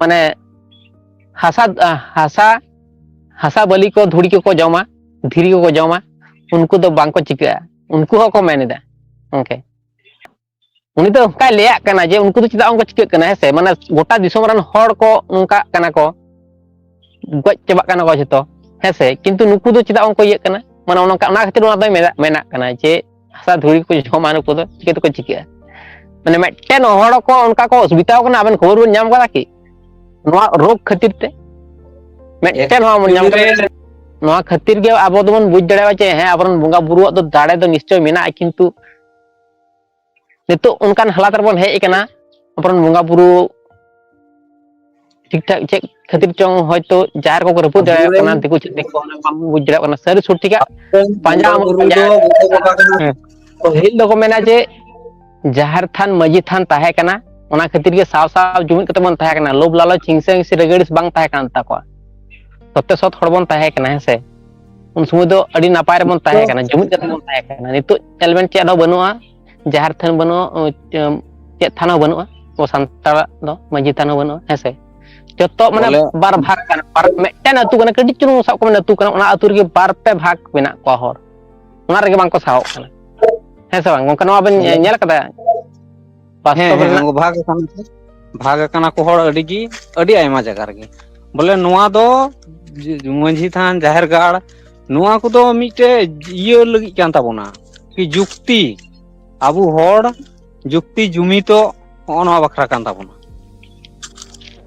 ᱢᱟᱱᱮ ᱦᱟᱥᱟ, ᱦᱟᱥᱟ, ᱦᱟᱥᱟ ᱵᱟᱹᱞᱤ ᱠᱚ, ᱫᱷᱩᱲᱤ ᱠᱚᱠᱚ ᱡᱚᱢᱟ, ᱫᱷᱤᱨᱤ ᱠᱚᱠᱚ ᱡᱚᱢᱟ, ᱩᱱᱠᱩ ᱫᱚ ᱵᱟᱝᱠᱚ ᱪᱤᱠᱟᱹᱜᱼᱟ᱾ ᱩᱱᱠᱩ ᱦᱚᱸᱠᱚ ᱢᱮᱱ ᱮᱫᱟ ᱜᱚᱝᱠᱮ᱾ ᱩᱱᱤ ᱫᱚ ᱚᱱᱠᱟᱭ ᱞᱟᱹᱭᱟᱜ ᱠᱟᱱᱟ ᱡᱮ ᱩᱱᱠᱩ ᱫᱚ ᱪᱮᱫᱟᱜ ᱚᱱᱠᱟ ᱪᱤᱠᱟᱹᱜ ᱠᱟᱱᱟ, ᱦᱮᱸ ᱥᱮ? ᱢᱟᱱᱮ ᱜᱚᱴᱟ ᱫᱤᱥᱚᱢ ᱨᱮᱱ ᱦᱚᱲ ᱠᱚ ᱱᱚᱝᱠᱟᱜ ᱠᱟᱱᱟ ᱠᱚ, ᱜᱚᱡ ᱪᱟᱵᱟᱜ ᱠᱟᱱᱟ ᱠᱚ ᱡᱷᱚᱛᱚ, ᱦᱮᱸ ᱥᱮ? ᱠᱤᱱᱛᱩ ᱱᱩᱠᱩ ᱫᱚ ᱪᱮᱫᱟᱜ ᱚᱱᱠᱟ ᱤᱭᱟᱹᱜ ᱠᱟᱱᱟ? ᱢᱟᱱᱮ ᱚᱱᱟ ᱚᱱᱟ ᱠᱷᱟᱹᱛᱤᱨ ᱚᱱᱟ ᱫᱚᱭ ᱢᱮᱱᱟᱜ, ᱢᱮᱱᱟᱜ ᱠᱟᱱᱟ ᱡᱮ ᱦᱟᱥᱟ ᱫᱷᱩᱲᱤ ᱠᱚ ᱡᱚᱢᱟ, ᱱᱩᱠᱩ ᱫᱚ ᱪᱤᱠᱟᱹ ᱛᱮᱠᱚ ᱪᱤᱠᱟᱹᱜᱼᱟ? ᱢᱟᱱᱮ ᱢᱤᱫᱴᱮᱱ ᱦᱚᱲ ᱠᱚ ᱚᱱᱠᱟ ᱠᱚ ᱚᱥᱩᱵᱤᱫᱷᱟ ᱠᱟᱱᱟ, ᱟᱵᱮᱱ ᱠᱷᱚᱵᱚᱨ ᱵᱮᱱ ᱧᱟᱢ ᱠᱟᱫᱟ ᱠᱤ ᱱᱚᱣᱟ ᱨᱳᱜᱽ ᱠᱷᱟᱹᱛᱤᱨ ᱛᱮ? ᱢᱤᱫᱴᱮᱱ ᱦᱚᱸ ᱵᱟᱵᱚᱱ ᱧᱟᱢ ᱠᱟᱫᱟ᱾ ᱱᱚᱣᱟ ᱠᱷᱟᱹᱛᱤᱨ ᱜᱮ ᱟᱵᱚ ᱫᱚᱵᱚᱱ ᱵᱩᱡᱽ ᱫᱟᱲᱮᱭᱟᱜᱼᱟ ᱡᱮ ᱦᱮᱸ, ᱟᱵᱚᱨᱮᱱ ᱵᱚᱸᱜᱟ ᱵᱩᱨᱩᱣᱟᱜ ᱫᱚ ᱫᱟᱲᱮ ᱫᱚ ᱱᱤᱥᱪᱚᱭ ᱢᱮᱱᱟᱜᱼᱟ, ᱠᱤᱱᱛᱩ ᱱᱤᱛᱚᱜ ᱚᱱᱠᱟᱱ ᱦᱟᱞᱟᱛ ᱨᱮᱵᱚᱱ ᱦᱮᱡ ᱟᱠᱟᱱᱟ, ᱟᱵᱚᱨᱮᱱ ᱵᱚᱸᱜᱟ ᱵᱩᱨᱩ ᱴᱷᱤᱠ ᱴᱷᱟᱠ ᱪᱮᱫ ᱠᱷᱟᱹᱛᱤᱨ ᱪᱚᱝ ᱦᱚᱭᱛᱳ ᱡᱟᱦᱮᱨ ᱠᱚᱠᱚ ᱨᱟᱹᱯᱩᱫ ᱫᱟᱲᱮᱭᱟᱜ ᱠᱟᱱᱟ, ᱫᱤᱠᱩ ᱪᱷᱟᱹᱛᱤᱠ ᱠᱚ ᱚᱱᱟ ᱵᱟᱝ ᱵᱩᱡᱽ ᱫᱟᱲᱮᱭᱟᱜ ᱠᱟᱱᱟ, ᱥᱟᱹᱨᱤ ᱥᱚᱴᱷᱤᱠᱟᱜ ᱯᱟᱸᱡᱟ ᱵᱚᱸᱜᱟ ᱵᱩᱨᱩ ᱯᱟᱸᱡᱟ ᱫᱚ ᱜᱚᱜᱚ ᱵᱟᱵᱟ ᱠᱟᱱᱟ᱾ ᱦᱮᱸ᱾ ᱯᱟᱹᱦᱤᱞ ᱫᱚᱠᱚ ᱢᱮᱱᱟ ᱡᱮ ᱡᱟᱦᱮᱨ ᱛᱷᱟᱱ ᱢᱟᱹᱡᱷᱤ ᱛᱷᱟᱱ ᱛᱟᱦᱮᱸ ᱠᱟᱱᱟ, ᱚᱱᱟ ᱠᱷᱟᱹᱛᱤᱨ ᱜᱮ ᱥᱟᱶ ᱥᱟᱶ ᱡᱩᱢᱤᱫ ᱠᱟᱛᱮ ᱵᱚᱱ ᱛᱟᱦᱮᱸ ᱠᱟᱱᱟ, ᱞᱳᱵᱷ ᱞᱟᱞᱚᱪ ᱦᱤᱝᱥᱟᱹ ᱦᱤᱝᱥᱤ ᱨᱟᱹᱜᱟᱹᱲᱤᱥ ᱵᱟᱝ ᱛᱟᱦᱮᱸ ᱠᱟᱱ ᱛᱟᱠᱚᱣᱟ, ᱥᱚᱛᱮ ᱥᱚᱛ ᱦᱚᱲ ᱵᱚᱱ ᱛᱟᱦᱮᱸ ᱠᱟᱱᱟ, ᱦᱮᱸ ᱥᱮ? ᱩᱱ ᱥᱚᱢᱚᱭ ᱫᱚ ᱟᱹᱰᱤ ᱱᱟᱯᱟᱭ ᱨᱮᱵᱚᱱ ᱛᱟᱦᱮᱸ ᱠᱟᱱᱟ, ᱡᱩᱢᱤᱫ ᱠᱟᱛᱮ ᱵᱚᱱ ᱛᱟᱦᱮᱸ ᱠᱟᱱᱟ᱾ ᱱᱤᱛᱚᱜ ᱧᱮᱞ ᱵᱮᱱ ᱪᱮᱫ ᱦᱚᱸ ᱵᱟᱹᱱᱩᱜᱼᱟ, ᱡᱟᱦᱮᱨ ᱛᱷᱟᱱ ᱵᱟᱹᱱᱩᱜᱼᱟ, ᱪᱮᱫ ᱛᱷᱟᱱ ᱦᱚᱸ ᱵᱟᱹᱱᱩᱜᱼᱟ, ᱟᱵᱚ ᱥᱟᱱᱛᱟᱲᱟᱜ ᱫᱚ ᱢᱟᱹᱡᱷᱤ ᱛᱷᱟᱱ ᱦᱚᱸ ᱵᱟᱹᱱᱩᱜᱼᱟ, ᱦᱮᱸ ᱥᱮ? ᱡᱚᱛᱚ ᱢᱟᱱᱮ ᱵᱚᱞᱮ ᱵᱟᱨ ᱵᱷᱟᱜᱽ ᱠᱟᱱᱟ, ᱵᱟᱨ, ᱢᱤᱫᱴᱮᱱ ᱟᱹᱛᱩ ᱠᱟᱱᱟ, ᱠᱟᱹᱴᱤᱡ ᱪᱩᱞᱩᱝ ᱥᱟᱵ ᱠᱚ ᱢᱮ ᱟᱹᱛᱩ ᱠᱟᱱᱟ, ᱚᱱᱟ ᱟᱹᱛᱩ ᱨᱮᱜᱮ ᱵᱟᱨ ᱯᱮ ᱵᱷᱟᱜᱽ ᱢᱮᱱᱟᱜ ᱠᱚᱣᱟ ᱦᱚᱲ, ᱚᱱᱟ ᱨᱮᱜᱮ ᱵᱟᱝ ᱠᱚ ᱥᱟᱦᱚᱵ ᱠᱟᱱᱟ, ᱦᱮᱸ ᱥᱮ ᱵᱟᱝ ᱜᱚᱝᱠᱮ? ᱱᱚᱣᱟ ᱵᱮᱱ ᱵᱚᱞᱮ ᱧᱮᱞ ᱠᱟᱫᱟ? ᱦᱮᱸ, ᱵᱟᱥᱛᱚᱵ ᱦᱮᱸ, ᱨᱮᱱᱟᱜ ᱩᱱᱠᱩ ᱵᱷᱟᱜᱽ ᱟᱠᱟᱱᱟ ᱠᱚ, ᱵᱷᱟᱜᱽ ᱟᱠᱟᱱᱟ ᱠᱚ ᱦᱚᱲ ᱟᱹᱰᱤ ᱜᱮ, ᱟᱹᱰᱤ ᱟᱭᱢᱟ ᱡᱟᱭᱜᱟ ᱨᱮᱜᱮ᱾ ᱵᱚᱞᱮ ᱱᱚᱣᱟ ᱫᱚ ᱢᱟᱹᱡᱷᱤ ᱛᱷᱟᱱ, ᱡᱟᱦᱮᱨ ᱜᱟᱲ, ᱱᱚᱣᱟ ᱠᱚᱫᱚ ᱢᱤᱫᱴᱮᱡ ᱤᱭᱟᱹ ᱞᱟᱹᱜᱤᱫ ᱠᱟᱱ ᱛᱟᱵᱚᱱᱟ, ᱠᱤ ᱡᱩᱠᱛᱤ, ᱟᱵᱚ ᱦᱚᱲ ᱡᱩᱠᱛᱤ ᱡᱩᱢᱤᱫᱚᱜ, ᱱᱚᱜᱼᱚ ᱱᱚᱣᱟ ᱵᱟᱠᱷᱨᱟ ᱠᱟᱱ ᱛᱟᱵᱚᱱᱟ᱾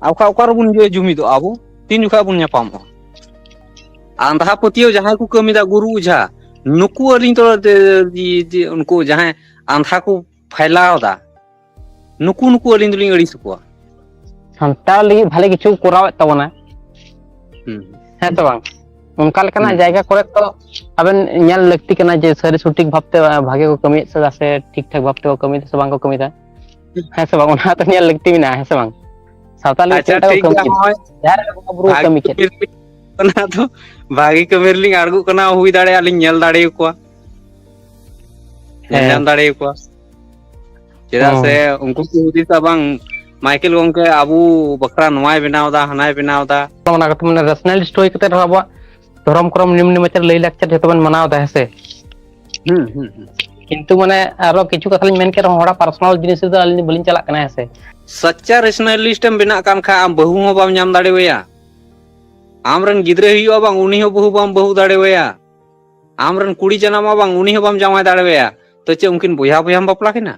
ᱟᱨ ᱚᱠᱟ, ᱚᱠᱟ ᱨᱮᱵᱚᱱ ᱤᱭᱟᱹ ᱡᱩᱢᱤᱫᱚᱜᱼᱟ ᱟᱵᱚ? ᱛᱤᱱ ᱡᱚᱠᱷᱟᱡ ᱵᱚᱱ ᱧᱟᱯᱟᱢᱚᱜᱼᱟ? ᱟᱸᱫᱷᱟ ᱯᱟᱹᱛᱭᱟᱹᱣ ᱡᱟᱦᱟᱸᱭ ᱠᱚ ᱠᱟᱹᱢᱤᱭᱮᱫᱟ, ᱜᱩᱨᱩ ᱚᱡᱷᱟ, ᱱᱩᱠᱩ ᱟᱹᱞᱤᱧ ᱫᱚ ᱡᱮ, ᱡᱮ, ᱡᱮ, ᱩᱱᱠᱩ ᱡᱟᱦᱟᱸᱭ ᱟᱸᱫᱷᱟ ᱠᱚ ᱯᱷᱟᱭᱞᱟᱣ ᱮᱫᱟ, ᱱᱩᱠᱩ, ᱱᱩᱠᱩ ᱟᱹᱞᱤᱧ ᱫᱚᱞᱤᱧ ᱟᱹᱲᱤᱥ ᱟᱠᱚᱣᱟ᱾ ᱥᱟᱱᱛᱟᱲ ᱞᱟᱹᱜᱤᱫ ᱵᱷᱟᱞᱮ ᱠᱤᱪᱷᱩ ᱠᱚᱨᱟᱣᱮᱫ ᱛᱟᱵᱚᱱᱟ, ᱦᱩᱸ᱾ ᱦᱮᱸ ᱥᱮ ᱵᱟᱝ? ᱚᱱᱠᱟ ᱞᱮᱠᱟᱱᱟᱜ ᱦᱩᱸ᱾ ᱡᱟᱭᱜᱟ ᱠᱚᱨᱮ ᱛᱚ ᱟᱵᱮᱱ ᱧᱮᱞ ᱞᱟᱹᱠᱛᱤ ᱠᱟᱱᱟ ᱡᱮ ᱥᱟᱹᱨᱤ ᱥᱚᱴᱷᱤᱠ ᱵᱷᱟᱵᱛᱮ ᱵᱷᱟᱜᱮ ᱠᱚ ᱠᱟᱹᱢᱤᱭᱮᱫ ᱥᱮ, ᱥᱮ ᱴᱷᱤᱠ ᱴᱷᱟᱠ ᱵᱷᱟᱵᱛᱮ ᱠᱚ ᱠᱟᱹᱢᱤᱭᱮᱫᱟ ᱥᱮ ᱵᱟᱝ ᱠᱚ ᱠᱟᱹᱢᱤᱭᱮᱫᱟ, ᱦᱮᱸ ᱥᱮ ᱵᱟᱝ? ᱚᱱᱟ ᱛᱚ ᱧᱮᱞ ᱞᱟᱹᱠᱛᱤ ᱢᱮᱱᱟᱜᱼᱟ, ᱦᱮᱸ ᱥᱮ ᱵᱟᱝ? ᱥᱟᱶᱛᱟ ᱞᱟᱹᱜᱤᱫ ᱟᱪᱪᱷᱟ, ᱛᱤᱱᱟᱹᱜ ᱴᱟ ᱠᱚ ᱴᱷᱤᱠ ᱜᱮᱭᱟ, ᱠᱟᱹᱢᱤᱭᱮᱫᱟ, ᱱᱚᱜᱼᱚᱭ ᱡᱟᱦᱟᱸ ᱞᱮᱠᱟ ᱵᱚᱸᱜᱟ ᱵᱩᱨᱩ ᱠᱚ ᱵᱷᱟᱜᱮ ᱠᱟᱹᱢᱤ ᱠᱮᱫᱟ᱾ ᱠᱟᱹᱢᱤ ᱨᱮᱞᱤᱧ, ᱚᱱᱟ ᱫᱚ ᱵᱷᱟᱜᱮ ᱠᱟᱹᱢᱤ ᱨᱮᱞᱤᱧ ᱟᱬᱜᱚᱜ ᱠᱟᱱᱟ, ᱦᱩᱭ ᱫᱟᱲᱮᱭᱟᱜᱼᱟ ᱞᱤᱧ ᱧᱮᱞ ᱫᱟᱲᱮᱭᱟᱠᱚᱣᱟ, ᱧᱮᱞ ᱦᱮᱸ᱾ ᱧᱟᱢ ᱫᱟᱲᱮᱭᱟᱠᱚᱣᱟ᱾ ᱪᱮᱫᱟᱜ ᱦᱩᱸ᱾ ᱥᱮ ᱩᱱᱠᱩ ᱠᱚ ᱦᱩᱫᱤᱥᱟ, ᱵᱟᱝ, ᱢᱟᱭᱠᱮᱞ ᱜᱚᱝᱠᱮ ᱟᱵᱚ ᱵᱟᱠᱷᱨᱟ ᱱᱚᱣᱟᱭ ᱵᱮᱱᱟᱣ ᱮᱫᱟ, ᱦᱟᱱᱟᱭ ᱵᱮᱱᱟᱣ ᱮᱫᱟ᱾ ᱚᱱᱟ ᱠᱟᱛᱷᱟ ᱢᱟᱱᱮ rationalist ᱦᱩᱭ ᱠᱟᱛᱮ ᱨᱮᱦᱚᱸ ᱟᱵᱚᱣᱟᱜ ᱫᱷᱚᱨᱚᱢ ᱠᱚᱨᱚᱢ ᱱᱤᱭᱚᱢ ᱱᱮᱢᱟᱪᱟᱨ ᱞᱟᱹᱭ ᱞᱟᱠᱪᱟᱨ ᱡᱷᱚᱛᱚ ᱵᱚᱱ ᱢᱟᱱᱟᱣ ᱮᱫᱟ, ᱦᱮᱸ ᱥᱮ? ᱦᱩᱸ, ᱦᱩᱸ, ᱦᱩᱸ᱾ ᱠᱤᱱᱛᱩ ᱢᱟᱱᱮ ᱟᱨᱚ ᱠᱤᱪᱷᱩ ᱠᱟᱛᱷᱟ ᱞᱤᱧ ᱢᱮᱱ ᱠᱮᱫ ᱨᱮᱦᱚᱸ, ᱦᱚᱲᱟᱜ personal ᱡᱤᱱᱤᱥ ᱨᱮᱫᱚ ᱟᱹᱞᱤᱧ ᱫᱚ ᱵᱟᱹᱞᱤᱧ ᱪᱟᱞᱟᱜ ᱠᱟᱱᱟ, ᱦᱮᱸ ᱥᱮ? ᱥᱟᱪᱪᱟ rationalist ᱮᱢ ᱵᱮᱱᱟᱜ ᱠᱟᱱ ᱠᱷᱟᱡ, ᱟᱢ ᱵᱟᱹᱦᱩ ᱦᱚᱸ ᱵᱟᱢ ᱧᱟᱢ ᱫᱟᱲᱮᱣᱟᱭᱟ᱾ ᱟᱢ ᱨᱮᱱ ᱜᱤᱫᱽᱨᱟᱹ ᱦᱩᱭᱩᱜᱼᱟ, ᱵᱟᱝ, ᱩᱱᱤ ᱦᱚᱸ ᱵᱟᱹᱦᱩ ᱵᱟᱢ ᱵᱟᱹᱦᱩ ᱫᱟᱲᱮᱣᱟᱭᱟ᱾ ᱟᱢ ᱨᱮᱱ ᱠᱩᱲᱤ ᱡᱟᱱᱟᱢᱚᱜᱼᱟ, ᱵᱟᱝ, ᱩᱱᱤ ᱦᱚᱸ ᱵᱟᱢ ᱡᱟᱶᱟᱭ ᱫᱟᱲᱮᱣᱟᱭᱟ᱾ ᱛᱚ ᱪᱮᱫ ᱩᱱᱠᱤᱱ ᱵᱚᱭᱦᱟ ᱵᱚᱭᱦᱟᱢ ᱵᱟᱯᱞᱟ ᱠᱤᱱᱟ?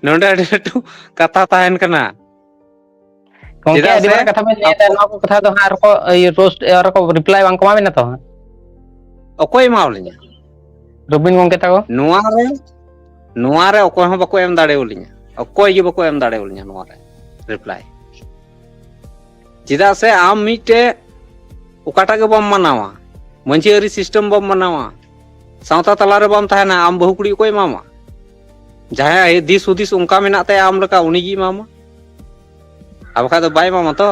ᱱᱚᱰᱮ ᱟᱹᱰᱤ ᱞᱟᱹᱴᱩ ᱠᱟᱛᱷᱟ ᱛᱟᱦᱮᱱ ᱠᱟᱱᱟ᱾ ᱜᱚᱝᱠᱮ, ᱪᱮᱫᱟᱜ ᱟᱹᱰᱤ ᱥᱮ ᱢᱟᱨᱟᱝ ᱠᱟᱛᱷᱟ ᱵᱮᱱ ᱞᱟᱹᱭ ᱮᱫᱟ, ᱟᱵᱚ ᱱᱚᱣᱟ ᱠᱚ ᱠᱟᱛᱷᱟ ᱫᱚ ᱦᱟᱸᱜ ᱟᱨ ᱠᱚ, ᱤᱭᱟᱹ, roast, ᱟᱨ ᱠᱚ reply ᱵᱟᱝ ᱠᱚ ᱮᱢᱟ ᱵᱮᱱᱟ ᱛᱚ ᱦᱟᱸᱜ? ᱚᱠᱚᱭ ᱮᱢᱟᱣ ᱞᱤᱧᱟ? ᱨᱚᱵᱤᱱ ᱜᱚᱝᱠᱮ ᱛᱟᱠᱚ᱾ ᱱᱚᱣᱟ ᱨᱮ, ᱱᱚᱣᱟ ᱨᱮ ᱚᱠᱚᱭ ᱦᱚᱸ ᱵᱟᱠᱚ ᱮᱢ ᱫᱟᱲᱮᱣᱟᱞᱤᱧᱟ, ᱚᱠᱚᱭ ᱜᱮ ᱵᱟᱠᱚ ᱮᱢ ᱫᱟᱲᱮᱣᱟᱞᱤᱧᱟ ᱱᱚᱣᱟ ᱨᱮ reply᱾ ᱪᱮᱫᱟᱜ ᱥᱮ ᱟᱢ ᱢᱤᱫᱴᱮᱡ ᱚᱠᱟᱴᱟᱜ ᱜᱮ ᱵᱟᱢ ᱢᱟᱱᱟᱣᱟ, ᱢᱟᱹᱡᱷᱤ ᱟᱹᱨᱤ system ᱵᱟᱢ ᱢᱟᱱᱟᱣᱟ, ᱥᱟᱶᱛᱟ ᱛᱟᱞᱟ ᱨᱮ ᱵᱟᱢ ᱛᱟᱦᱮᱱᱟ, ᱟᱢ ᱵᱟᱹᱦᱩ ᱠᱩᱲᱤ ᱚᱠᱚᱭ ᱮᱢᱟᱢᱟ? ᱡᱟᱦᱟᱸᱭᱟᱜ ᱫᱤᱥ ᱦᱩᱫᱤᱥ ᱚᱱᱠᱟ ᱢᱮᱱᱟᱜ ᱛᱟᱭᱟ ᱟᱢ ᱞᱮᱠᱟ, ᱩᱱᱤ ᱜᱮ ᱮᱢᱟᱢᱟ᱾ ᱟᱨ ᱵᱟᱠᱷᱟᱡ ᱫᱚ ᱵᱟᱭ ᱮᱢᱟᱢᱟ ᱛᱚ᱾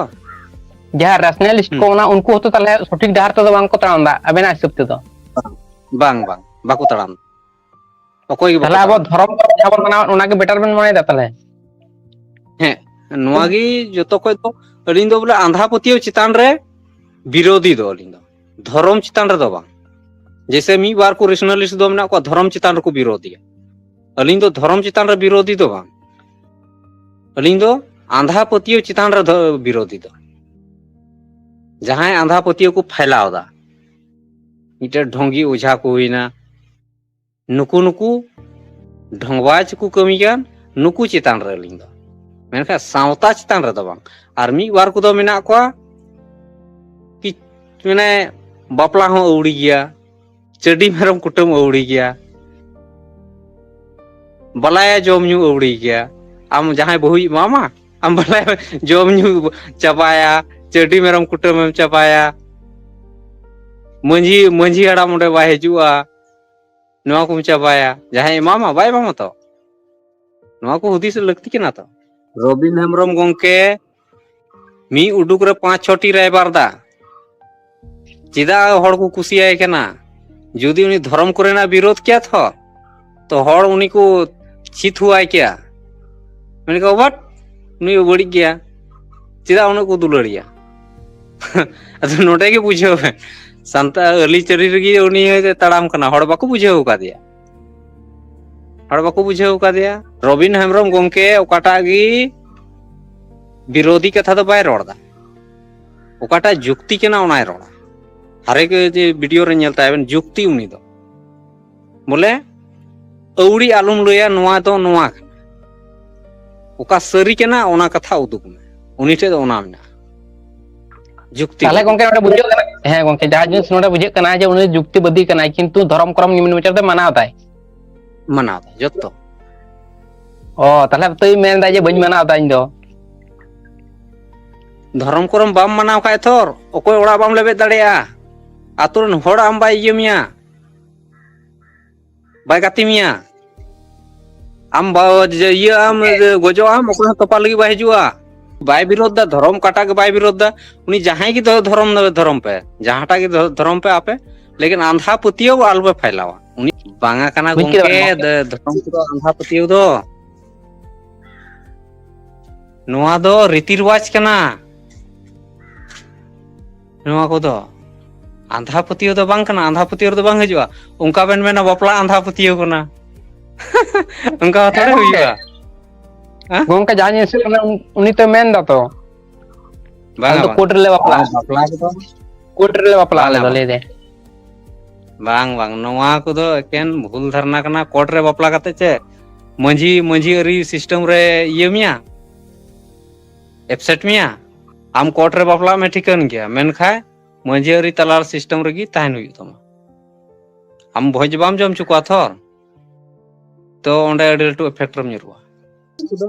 ᱡᱟᱦᱟᱸ rationalist ᱠᱚ, ᱦᱩᱸ᱾ ᱚᱱᱟ, ᱩᱱᱠᱩ ᱦᱚᱸᱛᱚ ᱛᱟᱦᱞᱮ ᱥᱚᱴᱷᱤᱠ ᱰᱟᱦᱟᱨ ᱛᱮᱫᱚ ᱵᱟᱝ ᱠᱚ ᱛᱟᱲᱟᱢ ᱮᱫᱟ ᱟᱵᱮᱱᱟᱜ ᱦᱤᱥᱟᱹᱵ ᱛᱮᱫᱚ᱾ ᱵᱟᱝ, ᱵᱟᱝ, ᱵᱟᱠᱚ ᱛᱟᱲᱟᱢ᱾ ᱚᱠᱚᱭ ᱜᱮ ᱵᱟᱠᱚ ᱛᱟᱦᱞᱮ ᱟᱵᱚ ᱛᱟᱲᱟᱢ᱾ ᱫᱷᱚᱨᱚᱢ ᱠᱚᱨᱮ ᱡᱟᱦᱟᱸ ᱵᱚᱱ ᱢᱟᱱᱟᱣᱟ, ᱚᱱᱟ ᱜᱮ better ᱵᱮᱱ ᱢᱚᱱᱮᱭᱮᱫᱟ ᱛᱟᱦᱞᱮ? ᱦᱮᱸ, ᱱᱚᱣᱟ ᱜᱮ ᱡᱚᱛᱚ ᱠᱷᱚᱡ ᱫᱚ ᱟᱹᱞᱤᱧ ᱫᱚ ᱵᱚᱞᱮ ᱟᱸᱫᱷᱟ ᱯᱟᱹᱛᱭᱟᱹᱣ ᱪᱮᱛᱟᱱ ᱨᱮ ᱵᱤᱨᱳᱫᱷᱤ ᱫᱚ ᱟᱹᱞᱤᱧ ᱫᱚ, ᱫᱷᱚᱨᱚᱢ ᱪᱮᱛᱟᱱ ᱨᱮᱫᱚ ᱵᱟᱝ᱾ ᱡᱮᱭᱥᱮ ᱢᱤᱫ ᱵᱟᱨ ᱠᱚ rationalist ᱫᱚ ᱢᱮᱱᱟᱜ ᱠᱚᱣᱟ ᱫᱷᱚᱨᱚᱢ ᱪᱮᱛᱟᱱ ᱨᱮᱠᱚ ᱵᱤᱨᱳᱫᱷᱤᱭᱟ, ᱟᱹᱞᱤᱧ ᱫᱚ ᱫᱷᱚᱨᱚᱢ ᱪᱮᱛᱟᱱ ᱨᱮ ᱵᱤᱨᱳᱫᱷᱤ ᱫᱚ ᱵᱟᱝ᱾ ᱟᱹᱞᱤᱧ ᱫᱚ ᱟᱸᱫᱷᱟ ᱯᱟᱹᱛᱭᱟᱹᱣ ᱪᱮᱛᱟᱱ ᱨᱮ ᱫᱷᱚ-, ᱵᱤᱨᱳᱫᱷᱤ ᱫᱚ᱾ ᱡᱟᱦᱟᱸᱭ ᱟᱸᱫᱷᱟ ᱯᱟᱹᱛᱭᱟᱹᱣ ᱠᱚ ᱯᱷᱟᱭᱞᱟᱣ ᱮᱫᱟ, ᱢᱤᱫᱴᱮᱱ ᱰᱷᱚᱸᱜᱤ ᱚᱡᱷᱟ ᱠᱚ ᱦᱩᱭᱱᱟ, ᱱᱩᱠᱩ ᱱᱩᱠᱩ ᱰᱷᱚᱝᱜᱟᱣᱟᱡ ᱠᱚ ᱠᱟᱹᱢᱤ ᱠᱟᱱ, ᱱᱩᱠᱩ ᱪᱮᱛᱟᱱ ᱨᱮ ᱟᱹᱞᱤᱧ ᱫᱚ᱾ ᱢᱮᱱᱠᱷᱟᱱ ᱥᱟᱶᱛᱟ ᱪᱮᱛᱟᱱ ᱨᱮᱫᱚ ᱵᱟᱝ᱾ ᱟᱨ ᱢᱤᱫ ᱵᱟᱨ ᱠᱚᱫᱚ ᱢᱮᱱᱟᱜ ᱠᱚᱣᱟ ᱠᱤ, ᱢᱟᱱᱮ, ᱵᱟᱯᱞᱟ ᱦᱚᱸ ᱟᱹᱣᱲᱤ ᱜᱮᱭᱟ, ᱪᱟᱹᱰᱤ ᱢᱮᱨᱚᱢ ᱠᱩᱴᱟᱹᱢ ᱟᱹᱣᱲᱤ ᱜᱮᱭᱟ, ᱵᱟᱞᱟᱭᱟ ᱡᱚᱢ ᱧᱩ ᱟᱹᱣᱲᱤ ᱜᱮᱭᱟ᱾ ᱟᱢ ᱡᱟᱦᱟᱸᱭ ᱵᱟᱹᱦᱩᱭ ᱮᱢᱟᱢᱟ, ᱟᱢ ᱵᱟᱞᱟᱭᱟ ᱡᱚᱢ ᱧᱩ ᱪᱟᱵᱟᱭᱟ, ᱪᱟᱹᱰᱤ ᱢᱮᱨᱚᱢ ᱠᱩᱴᱟᱹᱢᱮᱢ ᱪᱟᱵᱟᱭᱟ, ᱢᱟᱹᱡᱷᱤ, ᱢᱟᱹᱡᱷᱤ ᱦᱟᱲᱟᱢ ᱚᱸᱰᱮ ᱵᱟᱭ ᱦᱤᱡᱩᱜᱼᱟ, ᱱᱚᱣᱟ ᱠᱚᱢ ᱪᱟᱵᱟᱭᱟ᱾ ᱡᱟᱦᱟᱸᱭ ᱮᱢᱟᱢᱟ, ᱵᱟᱭ ᱮᱢᱟᱢᱟ ᱛᱚ? ᱱᱚᱣᱟ ᱠᱚ ᱦᱩᱫᱤᱥ ᱞᱟᱹᱠᱛᱤ ᱠᱟᱱᱟ ᱛᱚ᱾ ᱨᱚᱵᱤᱱ ᱦᱮᱢᱵᱨᱚᱢ ᱜᱚᱝᱠᱮ ᱢᱤᱫ ᱩᱰᱩᱠ ᱨᱮ ᱯᱟᱸᱪ ᱪᱷᱚᱴᱤ ᱨᱟᱭᱵᱟᱨ ᱫᱟ᱾ ᱪᱮᱫᱟᱜ ᱦᱚᱲ ᱠᱚ ᱠᱩᱥᱤᱭᱟᱭ ᱠᱟᱱᱟ? ᱡᱩᱫᱤ ᱩᱱᱤ ᱫᱷᱚᱨᱚᱢ ᱠᱚᱨᱮᱱᱟᱜ ᱵᱤᱨᱳᱫᱷ ᱠᱮᱭᱟ ᱛᱚ, ᱛᱚ ᱦᱚᱲ ᱩᱱᱤ ᱠᱚ ᱪᱷᱤᱛᱷᱩᱣᱟᱭ ᱠᱮᱭᱟ᱾ ᱢᱮᱱ ᱠᱚ, "ᱵᱟᱴ, ᱩᱱᱤ ᱵᱟᱹᱲᱤᱡ ᱜᱮᱭᱟ, ᱪᱮᱫᱟᱜ ᱩᱱᱟᱹᱜ ᱠᱚ ᱫᱩᱞᱟᱹᱲᱤᱭᱟ?" ᱟᱫᱚ ᱱᱚᱰᱮ ᱜᱮ ᱵᱩᱡᱷᱟᱹᱣ ᱢᱮ, ᱥᱟᱱᱛᱟᱲ ᱟᱹᱨᱤᱪᱟᱹᱞᱤ ᱨᱮᱜᱮ ᱩᱱᱤ ᱦᱚᱭ ᱛᱟᱲᱟᱢ ᱠᱟᱱᱟ, ᱦᱚᱲ ᱵᱟᱠᱚ ᱵᱩᱡᱷᱟᱹᱣ ᱟᱠᱟᱫᱮᱭᱟ᱾ ᱦᱚᱲ ᱵᱟᱠᱚ ᱵᱩᱡᱷᱟᱹᱣ ᱟᱠᱟᱫᱮᱭᱟ᱾ ᱨᱚᱵᱤᱱ ᱦᱮᱢᱵᱨᱚᱢ ᱜᱚᱝᱠᱮ ᱚᱠᱟᱴᱟᱜ ᱜᱮ ᱵᱤᱨᱳᱫᱷᱤ ᱠᱟᱛᱷᱟ ᱫᱚ ᱵᱟᱭ ᱨᱚᱲ ᱮᱫᱟ, ᱚᱠᱟᱴᱟᱜ ᱡᱩᱠᱛᱤ ᱠᱟᱱᱟ ᱚᱱᱟᱭ ᱨᱚᱲᱟ᱾ ᱦᱟᱨᱮᱠ ᱡᱮ ᱵᱷᱤᱰᱤᱭᱳ ᱨᱮ ᱧᱮᱞ ᱛᱟᱭ ᱵᱮᱱ, ᱡᱩᱠᱛᱤ ᱩᱱᱤ ᱫᱚ᱾ ᱵᱚᱞᱮ, ᱟᱹᱣᱲᱤ ᱟᱞᱚᱢ ᱞᱟᱹᱭᱟ, ᱱᱚᱣᱟ ᱫᱚ ᱱᱚᱣᱟ ᱠᱟᱱᱟ᱾ ᱚᱠᱟ ᱥᱟᱹᱨᱤ ᱠᱟᱱᱟ, ᱚᱱᱟ ᱠᱟᱛᱷᱟ ᱩᱫᱩᱜ ᱢᱮ᱾ ᱩᱱᱤ ᱴᱷᱮᱡ ᱫᱚ ᱚᱱᱟ ᱢᱮᱱᱟᱜᱼᱟ, ᱡᱩᱠᱛᱤ ᱛᱟᱦᱚᱞᱮ ᱵᱟᱹᱱᱩᱜᱼᱟ᱾ ᱜᱚᱝᱠᱮ, ᱱᱚᱰᱮ ᱵᱩᱡᱷᱟᱹᱜ ᱠᱟᱱᱟ, ᱦᱮᱸ ᱜᱚᱝᱠᱮ, ᱡᱟᱦᱟᱸ ᱡᱤᱱᱤᱥ ᱱᱚᱰᱮ ᱵᱩᱡᱷᱟᱹᱜ ᱠᱟᱱᱟ ᱡᱮ ᱩᱱᱤ ᱡᱩᱠᱛᱤᱵᱟᱫᱤ ᱠᱟᱱᱟᱭ, ᱠᱤᱱᱛᱩ ᱫᱷᱚᱨᱚᱢ ᱠᱚᱨᱚᱢ ᱱᱤᱭᱚᱢ ᱱᱮᱪᱟᱨ ᱫᱚ ᱢᱟᱱᱟᱣ ᱫᱟᱭ᱾ ᱢᱟᱱᱟᱣ ᱫᱟᱭ ᱡᱚᱛᱚ᱾ ᱚ, ᱛᱟᱦᱚᱞᱮ ᱛᱟᱹᱭ ᱢᱮᱱᱫᱟ ᱡᱮ ᱵᱟᱹᱧ ᱢᱟᱱᱟᱣ ᱫᱟ ᱤᱧ ᱫᱚ᱾ ᱫᱷᱚᱨᱚᱢ ᱠᱚᱨᱚᱢ ᱵᱟᱢ ᱢᱟᱱᱟᱣ ᱠᱷᱟᱡ ᱛᱷᱚᱨ ᱚᱠᱚᱭ ᱚᱲᱟᱜ ᱵᱟᱢ ᱞᱮᱵᱮᱫ ᱫᱟᱲᱮᱭᱟᱜᱼᱟ᱾ ᱟᱛᱳ ᱨᱮᱱ ᱦᱚᱲ ᱟᱢ ᱵᱟᱭ ᱤᱭᱟᱹ ᱢᱮᱭᱟ, ᱵᱟᱭ ᱜᱟᱛᱮ ᱢᱮᱭᱟ᱾ ᱟᱢ ᱵᱟ-, ᱡᱮ ᱤᱭᱟᱹ ᱟᱢ, ᱡᱮ ᱜᱚᱡᱚᱜ ᱟᱢ, ᱚᱠᱚᱭ ᱦᱚᱸ ᱛᱚᱯᱟ ᱞᱟᱹᱜᱤᱫ ᱵᱟᱭ ᱦᱤᱡᱩᱜᱼᱟ᱾ ᱵᱟᱭ ᱵᱤᱨᱳᱫ ᱫᱟ, ᱫᱷᱚᱨᱚᱢ ᱠᱟᱴᱟ ᱜᱮ ᱵᱟᱭ ᱵᱤᱨᱳᱫ ᱫᱟ᱾ ᱩᱱᱤ ᱡᱟᱦᱟᱸᱭ ᱜᱮ ᱫᱷᱚ-, ᱫᱷᱚᱨᱚᱢ, ᱫᱷᱚᱨᱚᱢ ᱯᱮ, ᱡᱟᱦᱟᱸᱴᱟᱜ ᱜᱮ ᱫᱷᱚ-, ᱫᱷᱚᱨᱚᱢ ᱯᱮ ᱟᱯᱮ, ᱞᱮᱠᱤᱱ ᱟᱸᱫᱷᱟ ᱯᱟᱹᱛᱭᱟᱹᱣ ᱟᱞᱚᱯᱮ ᱯᱷᱟᱭᱞᱟᱣᱟ᱾ ᱩᱱᱤ ᱵᱟᱝᱟ ᱠᱟᱱᱟ ᱵᱩᱡᱽ ᱠᱮᱫᱟ ᱵᱮᱱ ᱜᱚᱝᱠᱮ, ᱜᱚᱝᱠᱮ? ᱫᱮ-, ᱫᱷᱚᱨᱚᱢ ᱠᱚᱫᱚ ᱟᱸᱫᱷᱟ ᱯᱟᱹᱛᱭᱟᱹᱣ ᱫᱚ᱾ ᱱᱚᱣᱟ ᱫᱚ ᱨᱤᱛᱤ ᱨᱮᱣᱟᱡᱽ ᱠᱟᱱᱟ᱾ ᱱᱚᱣᱟ ᱠᱚᱫᱚ ᱟᱸᱫᱷᱟ ᱯᱟᱹᱛᱭᱟᱹᱣ ᱫᱚ ᱵᱟᱝ ᱠᱟᱱᱟ, ᱟᱸᱫᱷᱟ ᱯᱟᱹᱛᱭᱟᱹᱣ ᱨᱮᱫᱚ ᱵᱟᱝ ᱦᱤᱡᱩᱜᱼᱟ᱾ ᱚᱱᱠᱟ ᱵᱮᱱ ᱢᱮᱱᱟ ᱵᱟᱯᱞᱟ ᱟᱸᱫᱷᱟ ᱯᱟᱹᱛᱭᱟᱹᱣ ᱠᱟᱱᱟ᱾ ᱚᱱᱠᱟ ᱦᱚᱸ ᱦᱮᱸ ᱛᱷᱚᱲᱮ ᱜᱚᱝᱠᱮ᱾ ᱦᱩᱭᱩᱜᱼᱟ᱾ ᱦᱮᱸ? ᱜᱚᱝᱠᱮ, ᱡᱟᱦᱟᱸ ᱡᱤᱱᱤᱥ ᱦᱩᱭᱩᱜ ᱠᱟᱱᱟ, ᱩᱱ-, ᱩᱱᱤ ᱛᱚᱭ ᱢᱮᱱ ᱫᱟ ᱛᱚ᱾ ᱵᱟᱝᱟ, ᱟᱞᱮ ᱫᱚ ᱵᱟᱝᱟ᱾ ᱠᱳᱨᱴ ᱨᱮᱞᱮ ᱵᱟᱯᱞᱟᱜᱼᱟ᱾ ᱵᱟᱝ, ᱵᱟᱯᱞᱟ ᱠᱚᱫᱚ ᱠᱳᱨᱴ ᱨᱮᱞᱮ ᱵᱟᱯᱞᱟᱜᱼᱟ ᱟᱞᱮ ᱵᱟᱝᱟ, ᱫᱚ, ᱵᱟᱝ᱾ ᱞᱟᱹᱭ ᱫᱟᱭ᱾ ᱵᱟᱝ, ᱵᱟᱝ, ᱱᱚᱣᱟ ᱠᱚᱫᱚ ᱮᱠᱮᱱ ᱵᱷᱩᱞ ᱫᱷᱟᱨᱚᱱᱟ ᱠᱟᱱᱟ᱾ ᱠᱳᱨᱴ ᱨᱮ ᱵᱟᱯᱞᱟ ᱠᱟᱛᱮ ᱪᱮᱫ ᱢᱟᱺᱡᱷᱤ, ᱢᱟᱺᱡᱷᱤ ᱟᱹᱨᱤ system ᱨᱮ ᱤᱭᱟᱹ ᱢᱮᱭᱟ, ᱮᱯᱥᱮᱴ ᱢᱮᱭᱟ? ᱟᱢ ᱠᱳᱨᱴ ᱨᱮ ᱵᱟᱯᱞᱟᱜ ᱢᱮ, ᱴᱷᱤᱠᱟᱹᱱ ᱜᱮᱭᱟ, ᱢᱮᱱᱠᱷᱟᱱ ᱢᱟᱺᱡᱷᱤ ᱟᱹᱨᱤ ᱛᱟᱞᱟ system ᱨᱮᱜᱮ ᱛᱟᱦᱮᱱ ᱦᱩᱭᱩᱜ ᱛᱟᱢᱟ᱾ ᱟᱢ ᱵᱷᱚᱡᱽ ᱵᱟᱢ ᱡᱚᱢ ᱦᱚᱪᱚ ᱠᱚᱣᱟ ᱛᱷᱚᱨ, ᱛᱚ ᱚᱸᱰᱮ ᱟᱹᱰᱤ ᱞᱟᱹᱴᱩ effect ᱨᱮᱢ ᱧᱩᱨᱩᱜᱼᱟ᱾ ᱩᱱᱠᱩ ᱫᱚ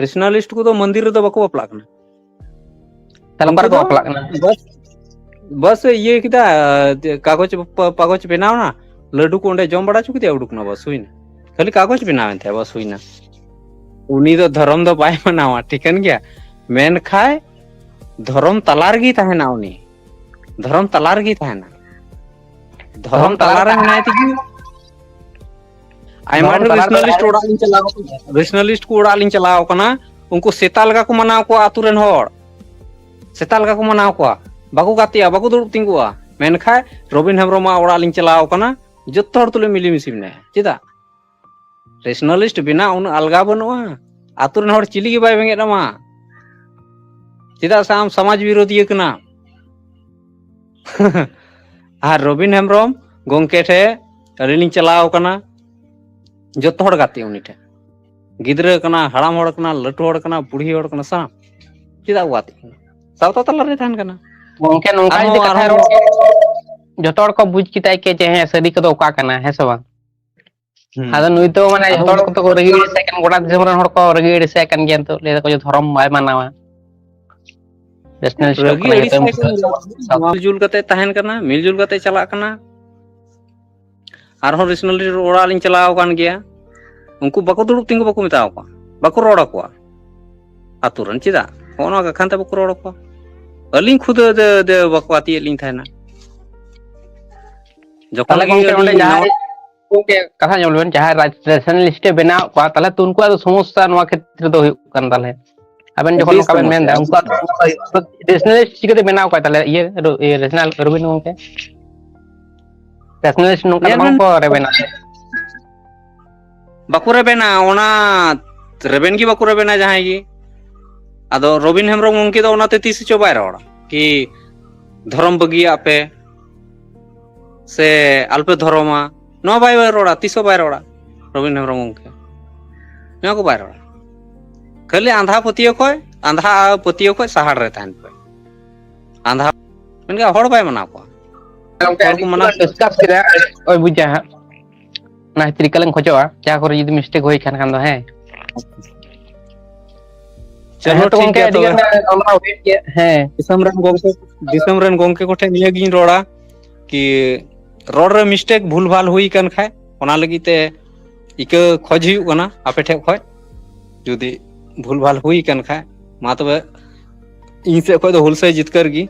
ᱨᱮᱥᱱᱟᱞᱤᱥᱴ ᱠᱚᱫᱚ ᱢᱚᱱᱫᱤᱨ ᱨᱮᱫᱚ ᱵᱟᱠᱚ ᱵᱟᱯᱞᱟᱜ ᱠᱟᱱᱟ᱾ ᱛᱟᱦᱞᱮ ᱚᱠᱟ ᱩᱱᱠᱩ ᱨᱮᱠᱚ ᱫᱚ ᱵᱟᱯᱞᱟᱜ ᱠᱟᱱᱟ? ᱵᱟᱥ, ᱵᱟᱥ ᱤᱭᱟᱹ ᱠᱮᱫᱟ, ᱠᱟᱜᱚᱡᱽ ᱯᱟ-, ᱠᱟᱜᱚᱡᱽ ᱵᱮᱱᱟᱣ ᱮᱱᱟ, ᱞᱟᱹᱰᱩ ᱠᱚ ᱚᱸᱰᱮ ᱡᱚᱢ ᱵᱟᱲᱟ ᱦᱚᱪᱚ ᱠᱮᱫᱮᱭᱟ, ᱩᱰᱩᱠ ᱮᱱᱟ, ᱵᱟᱥ ᱦᱩᱭᱱᱟ᱾ ᱠᱷᱟᱹᱞᱤ ᱠᱟᱜᱚᱡᱽ ᱵᱮᱱᱟᱣ ᱮᱱ ᱛᱟᱭᱟ, ᱵᱟᱥ ᱦᱩᱭᱱᱟ᱾ ᱩᱱᱤ ᱫᱚ ᱫᱷᱚᱨᱚᱢ ᱫᱚ ᱵᱟᱭ ᱢᱟᱱᱟᱣᱟ, ᱴᱷᱤᱠᱟᱹᱱ ᱜᱮᱭᱟ, ᱢᱮᱱᱠᱷᱟᱡ ᱫᱷᱚᱨᱚᱢ ᱛᱟᱞᱟ ᱨᱮᱜᱮᱭ ᱛᱟᱦᱮᱱᱟ ᱩᱱᱤ᱾ ᱫᱷᱚᱨᱚᱢ ᱛᱟᱞᱟ ᱨᱮᱜᱮᱭ ᱛᱟᱦᱮᱱᱟ᱾ ᱫᱷᱚᱨᱚᱢ ᱫᱷᱚᱨᱚᱢ ᱛᱟᱞᱟ ᱛᱟᱞᱟ ᱨᱮ ᱨᱮ ᱢᱮᱱᱟᱭ ᱛᱮᱜᱮ᱾ ᱟᱭᱢᱟ ᱫᱷᱚᱨᱚᱢ ᱰᱷᱮᱨ ᱛᱟᱞᱟ ᱨᱮ ᱨᱮᱥᱱᱟᱞᱤᱥᱴ ᱛᱟᱦᱮᱸ ᱚᱲᱟᱜ ᱞᱤᱧ ᱪᱟᱞᱟᱣ ᱠᱟᱱᱟ, ᱨᱮᱥᱱᱟᱞᱤᱥᱴ ᱠᱚ ᱚᱲᱟᱜ ᱞᱤᱧ ᱪᱟᱞᱟᱣ ᱠᱟᱱᱟ᱾ ᱩᱱᱠᱩ ᱥᱮᱛᱟ ᱞᱮᱠᱟ ᱠᱚ ᱢᱟᱱᱟᱣ ᱠᱚᱣᱟ ᱟᱛᱳ ᱨᱮᱱ ᱦᱚᱲ, ᱥᱮᱛᱟ ᱞᱮᱠᱟ ᱠᱚ ᱢᱟᱱᱟᱣ ᱠᱚᱣᱟ᱾ ᱵᱟᱠᱚ ᱜᱟᱛᱮᱜᱼᱟ, ᱵᱟᱠᱚ ᱫᱩᱲᱩᱵ ᱛᱤᱸᱜᱩᱜᱼᱟ᱾ ᱢᱮᱱᱠᱷᱟᱡ ᱨᱚᱵᱤᱱ ᱦᱮᱢᱵᱨᱚᱢᱟᱜ ᱚᱲᱟᱜ ᱞᱤᱧ ᱪᱟᱞᱟᱣ ᱠᱟᱱᱟ, ᱡᱚᱛᱚ ᱦᱚᱲ ᱛᱩᱞᱩᱡ ᱢᱤᱞᱮᱢᱤᱥᱮ ᱢᱮᱱᱟᱭᱟ᱾ ᱪᱮᱫᱟᱜ? ᱨᱮᱥᱱᱟᱞᱤᱥᱴ ᱵᱮᱱᱟᱣ ᱩᱱᱟᱹᱜ ᱟᱞᱜᱟ ᱵᱟᱹᱱᱩᱜᱼᱟ᱾ ᱟᱛᱳ ᱨᱮᱱ ᱦᱚᱲ ᱪᱤᱞᱤ ᱜᱮ ᱵᱟᱭ ᱵᱮᱸᱜᱮᱫ ᱟᱢᱟ, ᱪᱮᱫᱟᱜ ᱥᱮ ᱟᱢ ᱥᱚᱢᱟᱡᱽ ᱵᱤᱨᱳᱫᱷᱤᱭᱟᱹ ᱠᱟᱱᱟᱢ᱾ ᱟᱨ ᱨᱚᱵᱤᱱ ᱦᱮᱢᱵᱨᱚᱢ ᱜᱚᱝᱠᱮ ᱴᱷᱮᱡ ᱟᱹᱞᱤᱧ ᱞᱤᱧ ᱪᱟᱞᱟᱣ ᱠᱟᱱᱟ, ᱡᱚᱛᱚ ᱦᱚᱲ ᱜᱟᱛᱮ ᱩᱱᱤ ᱴᱷᱮᱡ, ᱜᱤᱫᱽᱨᱟᱹ ᱠᱟᱱᱟ, ᱦᱟᱲᱟᱢ ᱦᱚᱲ ᱠᱟᱱᱟ, ᱞᱟᱹᱴᱩ ᱦᱚᱲ ᱠᱟᱱᱟ, ᱵᱩᱲᱦᱤ ᱦᱚᱲ ᱠᱟᱱᱟ, ᱥᱟᱱᱟᱢ᱾ ᱪᱮᱫᱟᱜ ᱠᱚ ᱜᱟᱛᱮᱜ ᱠᱟᱱᱟ? ᱥᱟᱶᱛᱟ ᱛᱟᱞᱟᱨᱮ ᱛᱟᱦᱮᱱ ᱠᱟᱱᱟ᱾ ᱜᱚᱝᱠᱮ, ᱱᱚᱝᱠᱟ ᱟᱨᱦᱚᱸ, ᱡᱩᱫᱤ ᱠᱟᱛᱷᱟᱭ ᱟᱨᱦᱚᱸ ᱨᱚᱲ, ᱡᱚᱛᱚ ᱦᱚᱲ ᱠᱚ ᱵᱩᱡᱽ ᱠᱮᱫᱟ ᱠᱮ ᱡᱮ ᱦᱮᱸ, ᱥᱟᱹᱨᱤ ᱠᱚᱫᱚ ᱚᱠᱟ ᱠᱟᱱᱟ, ᱦᱮᱸ ᱥᱮ ᱵᱟᱝ? ᱦᱩᱸ᱾ ᱟᱫᱚ ᱱᱩᱭ ᱫᱚ ᱢᱟᱱᱮ ᱟᱫᱚ ᱡᱚᱛᱚ ᱦᱚᱲ ᱠᱚᱫᱚ ᱠᱚ ᱨᱟᱹᱜᱤ ᱟᱹᱲᱤᱥ ᱠᱟᱱ, ᱜᱚᱴᱟ ᱫᱤᱥᱚᱢ ᱨᱮᱱ ᱦᱚᱲ ᱠᱚ ᱨᱟᱹᱜᱤ ᱟᱹᱲᱤᱥ ᱠᱟᱱ ᱜᱮᱭᱟ ᱱᱤᱛᱚᱜ, ᱞᱟᱹᱭ ᱫᱟᱠᱚ ᱡᱮ ᱫᱷᱚᱨᱚᱢ ᱵᱟᱭ ᱢᱟᱱᱟᱣᱟ᱾ ᱨᱮᱥᱱᱟᱞᱤᱥᱴ ᱨᱟᱹᱜᱤ ᱠᱟᱱᱟᱭ ᱟᱹᱲᱤᱥ ᱡᱚᱛᱚ ᱠᱟᱱᱟ ᱠᱚ᱾ ᱢᱤᱞ ᱡᱩᱞ ᱠᱟᱛᱮ ᱛᱟᱦᱮᱱ ᱠᱟᱱᱟ, ᱢᱤᱞ ᱡᱩᱞ ᱠᱟᱛᱮ ᱪᱟᱞᱟᱜ ᱠᱟᱱᱟ᱾ ᱟᱨᱦᱚᱸ ᱨᱮᱥᱱᱟᱞᱤᱥᱴ ᱚᱲᱟᱜ ᱞᱤᱧ ᱪᱟᱞᱟᱣ ᱟᱠᱟᱱ ᱜᱮᱭᱟ, ᱩᱱᱠᱩ ᱵᱟᱠᱚ ᱫᱩᱲᱩᱵ ᱛᱤᱸᱜᱩ, ᱵᱟᱠᱚ ᱢᱮᱛᱟᱣ ᱠᱚᱣᱟ, ᱵᱟᱠᱚ ᱨᱚᱲ ᱟᱠᱚᱣᱟ ᱟᱛᱳ ᱨᱮᱱ᱾ ᱪᱮᱫᱟᱜ? ᱦᱚᱸᱜᱼᱚ ᱱᱚᱣᱟ ᱠᱟᱠᱷᱟᱱ ᱛᱮ ᱵᱟᱠᱚ ᱨᱚᱲ ᱟᱠᱚᱣᱟ᱾ ᱟᱹᱞᱤᱧ ᱠᱷᱩᱫᱟᱹ ᱫᱮ, ᱫᱮ ᱵᱟᱠᱚ ᱟᱛᱤᱭᱮᱫ ᱞᱤᱧ ᱛᱟᱦᱮᱱᱟ᱾ ᱡᱚᱠᱷᱚᱱ ᱛᱟᱦᱞᱮ ᱜᱮ ᱜᱚᱝᱠᱮ, ᱚᱸᱰᱮ ᱟᱹᱞᱤᱧ ᱡᱟᱦᱟᱸᱭ, ᱱᱟᱣᱟ ᱜᱚᱝᱠᱮ, ᱠᱟᱛᱷᱟ ᱧᱮᱞ ᱵᱮᱱ, ᱡᱟᱦᱟᱸᱭ ᱨᱟᱡᱽ-, ᱨᱮᱥᱱᱟᱞᱤᱥᱴ ᱮ ᱵᱮᱱᱟᱣ ᱠᱚᱣᱟ, ᱛᱟᱦᱞᱮ ᱛᱚ ᱩᱱᱠᱩᱣᱟᱜ ᱫᱚ ᱥᱚᱢᱚᱥᱥᱟ ᱱᱚᱣᱟ ᱠᱷᱮᱛᱨᱮ ᱫᱚ ᱦᱩᱭᱩᱜ ᱠᱟᱱ ᱛᱟᱞᱮ᱾ ᱟᱵᱮᱱ ᱟᱹᱰᱤ ᱡᱚᱠᱷᱚᱱ ᱱᱚᱝᱠᱟ ᱵᱮᱱ ᱥᱚᱢᱚᱥᱥᱟ, ᱢᱮᱱᱫᱟ, ᱟᱹᱰᱤ ᱩᱱᱠᱩᱣᱟᱜ ᱫᱚ ᱥᱚᱢᱚᱥᱥᱟ᱾ ᱱᱚᱝᱠᱟ ᱦᱩᱭᱩᱜ ᱠᱟᱱᱟ᱾ ᱨᱮᱥᱱᱟᱞᱤᱥᱴ ᱪᱤᱠᱟᱹᱛᱮ ᱵᱮᱱᱟᱣ ᱠᱚᱣᱟᱭ ᱛᱟᱦᱞᱮ ᱤᱭᱟᱹ ᱨᱚ-, ᱤᱭᱟᱹ ᱨᱮᱥᱱᱟᱞ ᱨᱚᱵᱤᱱ ᱜᱚᱝᱠᱮ? ᱨᱮᱥᱱᱟᱞᱤᱥᱴ ᱱᱚᱝᱠᱟ ᱫᱚ ᱧᱮᱞ ᱵᱟᱝ ᱵᱮᱱ, ᱠᱚ ᱨᱮᱵᱮᱱᱟ᱾ ᱵᱟᱠᱚ ᱨᱮᱵᱮᱱᱟ, ᱚᱱᱟ ᱨᱮᱵᱮᱱ ᱜᱮ ᱵᱟᱠᱚ ᱨᱮᱵᱮᱱᱟ ᱡᱟᱦᱟᱸᱭ ᱜᱮ᱾ ᱟᱫᱚ ᱨᱚᱵᱤᱱ ᱦᱮᱢᱵᱨᱚᱢ ᱜᱚᱢᱠᱮ ᱫᱚ ᱚᱱᱟᱛᱮ ᱛᱤᱥ ᱦᱚᱪᱚ ᱵᱟᱭ ᱨᱚᱲᱟ ᱠᱤ ᱫᱷᱚᱨᱚᱢ ᱵᱟᱹᱜᱤᱭᱟᱜ ᱯᱮ ᱥᱮ ᱟᱞᱯᱮ ᱫᱷᱚᱨᱚᱢᱟ, ᱱᱚᱣᱟ ᱵᱟᱭ ᱨᱚᱲᱟ, ᱛᱤᱥ ᱦᱚᱸ ᱵᱟᱭ ᱨᱚᱲᱟ ᱨᱚᱵᱤᱱ ᱦᱮᱢᱵᱨᱚᱢ ᱜᱚᱢᱠᱮ᱾ ᱱᱚᱣᱟ ᱠᱚ ᱵᱟᱭ ᱨᱚᱲᱟ᱾ ᱠᱷᱟᱹᱞᱤ ᱟᱸᱫᱷᱟ ᱯᱟᱹᱛᱭᱟᱹᱣ ᱠᱷᱚᱡ, ᱟᱸᱫᱷᱟ ᱯᱟᱹᱛᱭᱟᱹᱣ ᱠᱷᱚᱡ ᱥᱟᱦᱟᱲ ᱨᱮ ᱛᱟᱦᱮᱱ ᱯᱮ᱾ ᱟᱸᱫᱷᱟ, ᱢᱮᱱᱠᱷᱟᱱ ᱦᱚᱲ ᱵᱟᱭ ᱢᱟᱱᱟᱣ ᱠᱚᱣᱟ᱾ ᱜᱚᱝᱠᱮ ᱦᱚᱲ ᱟᱹᱰᱤ ᱠᱚ ᱠᱤᱪᱷᱩ ᱢᱟᱱᱟᱣ ᱞᱟᱝ discuss ᱠᱮᱫᱟ᱾ ᱳᱭ ᱵᱩᱡᱟ ᱦᱟᱸᱜ, ᱚᱱᱟ ᱠᱷᱟᱹᱛᱤᱨ ᱨᱤᱠᱟᱹ ᱞᱟᱝ ᱠᱷᱚᱡᱚᱜᱼᱟ, ᱡᱟᱦᱟᱸ ᱠᱚᱨᱮ ᱡᱩᱫᱤ mistake ᱦᱩᱭ ᱠᱷᱟᱱ ᱠᱷᱟᱱ ᱫᱚ ᱦᱮᱸ᱾ ᱪᱚᱞᱚ ᱦᱮᱸ ᱛᱚ ᱴᱷᱤᱠ ᱜᱚᱝᱠᱮ, ᱜᱮᱭᱟ ᱟᱹᱰᱤ ᱛᱚᱵᱮ᱾ ᱜᱟᱱ ᱜᱟᱞᱢᱟᱨᱟᱣ ᱦᱩᱭᱮᱱ ᱜᱮᱭᱟ᱾ ᱦᱮᱸ, ᱫᱤᱥᱚᱢ ᱨᱮᱱ ᱜᱚᱝᱠᱮ, ᱫᱤᱥᱚᱢ ᱨᱮᱱ ᱜᱚᱝᱠᱮ ᱠᱚᱴᱷᱮᱱ ᱱᱤᱭᱟᱹ ᱜᱤᱧ ᱨᱚᱲᱟ ᱠᱤ ᱨᱚᱲ ᱨᱮ mistake ᱵᱷᱩᱞ ᱵᱷᱟᱞ ᱦᱩᱭ ᱟᱠᱟᱱ ᱠᱷᱟᱡ ᱚᱱᱟ ᱞᱟᱹᱜᱤᱫ ᱛᱮ ᱤᱠᱟᱹ ᱠᱷᱚᱡ ᱦᱩᱭᱩᱜ ᱠᱟᱱᱟ ᱟᱯᱮ ᱴᱷᱮᱡ ᱠᱷᱚᱡ᱾ ᱡᱩᱫᱤ ᱵᱷᱩᱞ ᱵᱷᱟᱞ ᱦᱩᱭ ᱟᱠᱟᱱ ᱠᱷᱟᱡ ᱢᱟ ᱛᱚᱵᱮ ᱤᱧ ᱥᱮᱫ ᱠᱷᱚᱡ ᱫᱚ ᱦᱩᱞᱥᱟᱹᱭ ᱡᱤᱛᱠᱟᱹᱨ ᱜᱮ᱾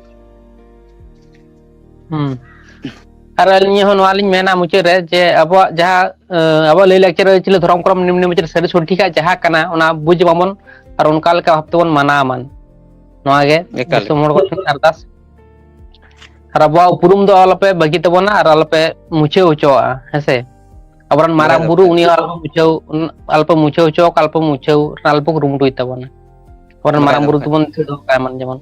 ᱦᱩᱸ᱾ ᱟᱨ ᱟᱹᱞᱤᱧ ᱦᱚᱸ ᱱᱚᱣᱟ ᱞᱤᱧ ᱢᱮᱱᱟ ᱢᱩᱪᱟᱹᱫ ᱨᱮ ᱡᱮ ᱟᱵᱚᱣᱟᱜ ᱡᱟᱦᱟᱸ, ᱟᱸ, ᱟᱵᱚᱣᱟᱜ ᱞᱟᱹᱭ ᱞᱟᱠᱪᱟᱨ ᱟᱹᱨᱤᱪᱟᱹᱞᱤ ᱫᱷᱚᱨᱚᱢ ᱠᱚᱨᱚᱢ ᱱᱤᱢᱱᱮ ᱢᱩᱪᱟᱹᱫ ᱥᱟᱹᱨᱤ ᱥᱚᱴᱷᱤᱠᱟᱜ ᱡᱟᱦᱟᱸ ᱠᱟᱱᱟ ᱚᱱᱟ ᱵᱩᱡᱽ ᱢᱟᱵᱚᱱ ᱟᱨ ᱚᱱᱠᱟ ᱞᱮᱠᱟ ᱵᱷᱟᱵ ᱛᱮᱵᱚᱱ ᱢᱟᱱᱟᱣ ᱢᱟ᱾ ᱱᱚᱣᱟ ᱜᱮ ᱮᱠᱟᱞ᱾ ᱫᱤᱥᱚᱢ ᱦᱚᱲ ᱠᱚ ᱴᱷᱮᱱ ᱟᱨᱫᱟᱥ᱾ ᱟᱨ ᱟᱵᱚᱣᱟᱜ ᱩᱯᱨᱩᱢ ᱫᱚ ᱟᱞᱚᱯᱮ ᱵᱟᱹᱜᱤ ᱛᱟᱵᱚᱱᱟ ᱟᱨ ᱟᱞᱚᱯᱮ ᱢᱩᱪᱷᱟᱹᱣ ᱦᱚᱪᱚᱣᱟᱜᱼᱟ, ᱦᱮᱸ ᱥᱮ? ᱟᱵᱚᱨᱮᱱ ᱵᱟᱲᱟᱭ ᱢᱟᱨᱟᱝ ᱵᱩᱨᱩ ᱫᱚᱨᱠᱟᱨ᱾ ᱩᱱᱤ ᱟᱞᱚᱯᱮ ᱢᱩᱪᱷᱟᱹᱣ, ᱟᱞᱚᱯᱮ ᱢᱩᱪᱷᱟᱹᱣ ᱦᱚᱪᱚᱣᱟᱜ, ᱟᱞᱚᱯᱮ ᱢᱩᱪᱷᱟᱹᱣ, ᱟᱞᱚᱯᱮ ᱠᱩᱨᱩᱢᱩᱴᱩᱭ ᱛᱟᱵᱚᱱᱟ᱾ ᱟᱵᱚᱨᱮᱱ ᱵᱟᱲᱟᱭ ᱢᱟᱨᱟᱝ ᱵᱩᱨᱩ ᱫᱚᱨᱠᱟᱨ᱾ ᱫᱚᱵᱚᱱ ᱫᱤᱥᱟᱹ ᱫᱚᱦᱚ ᱠᱟᱭ ᱢᱟ ᱡᱮᱢᱚᱱ᱾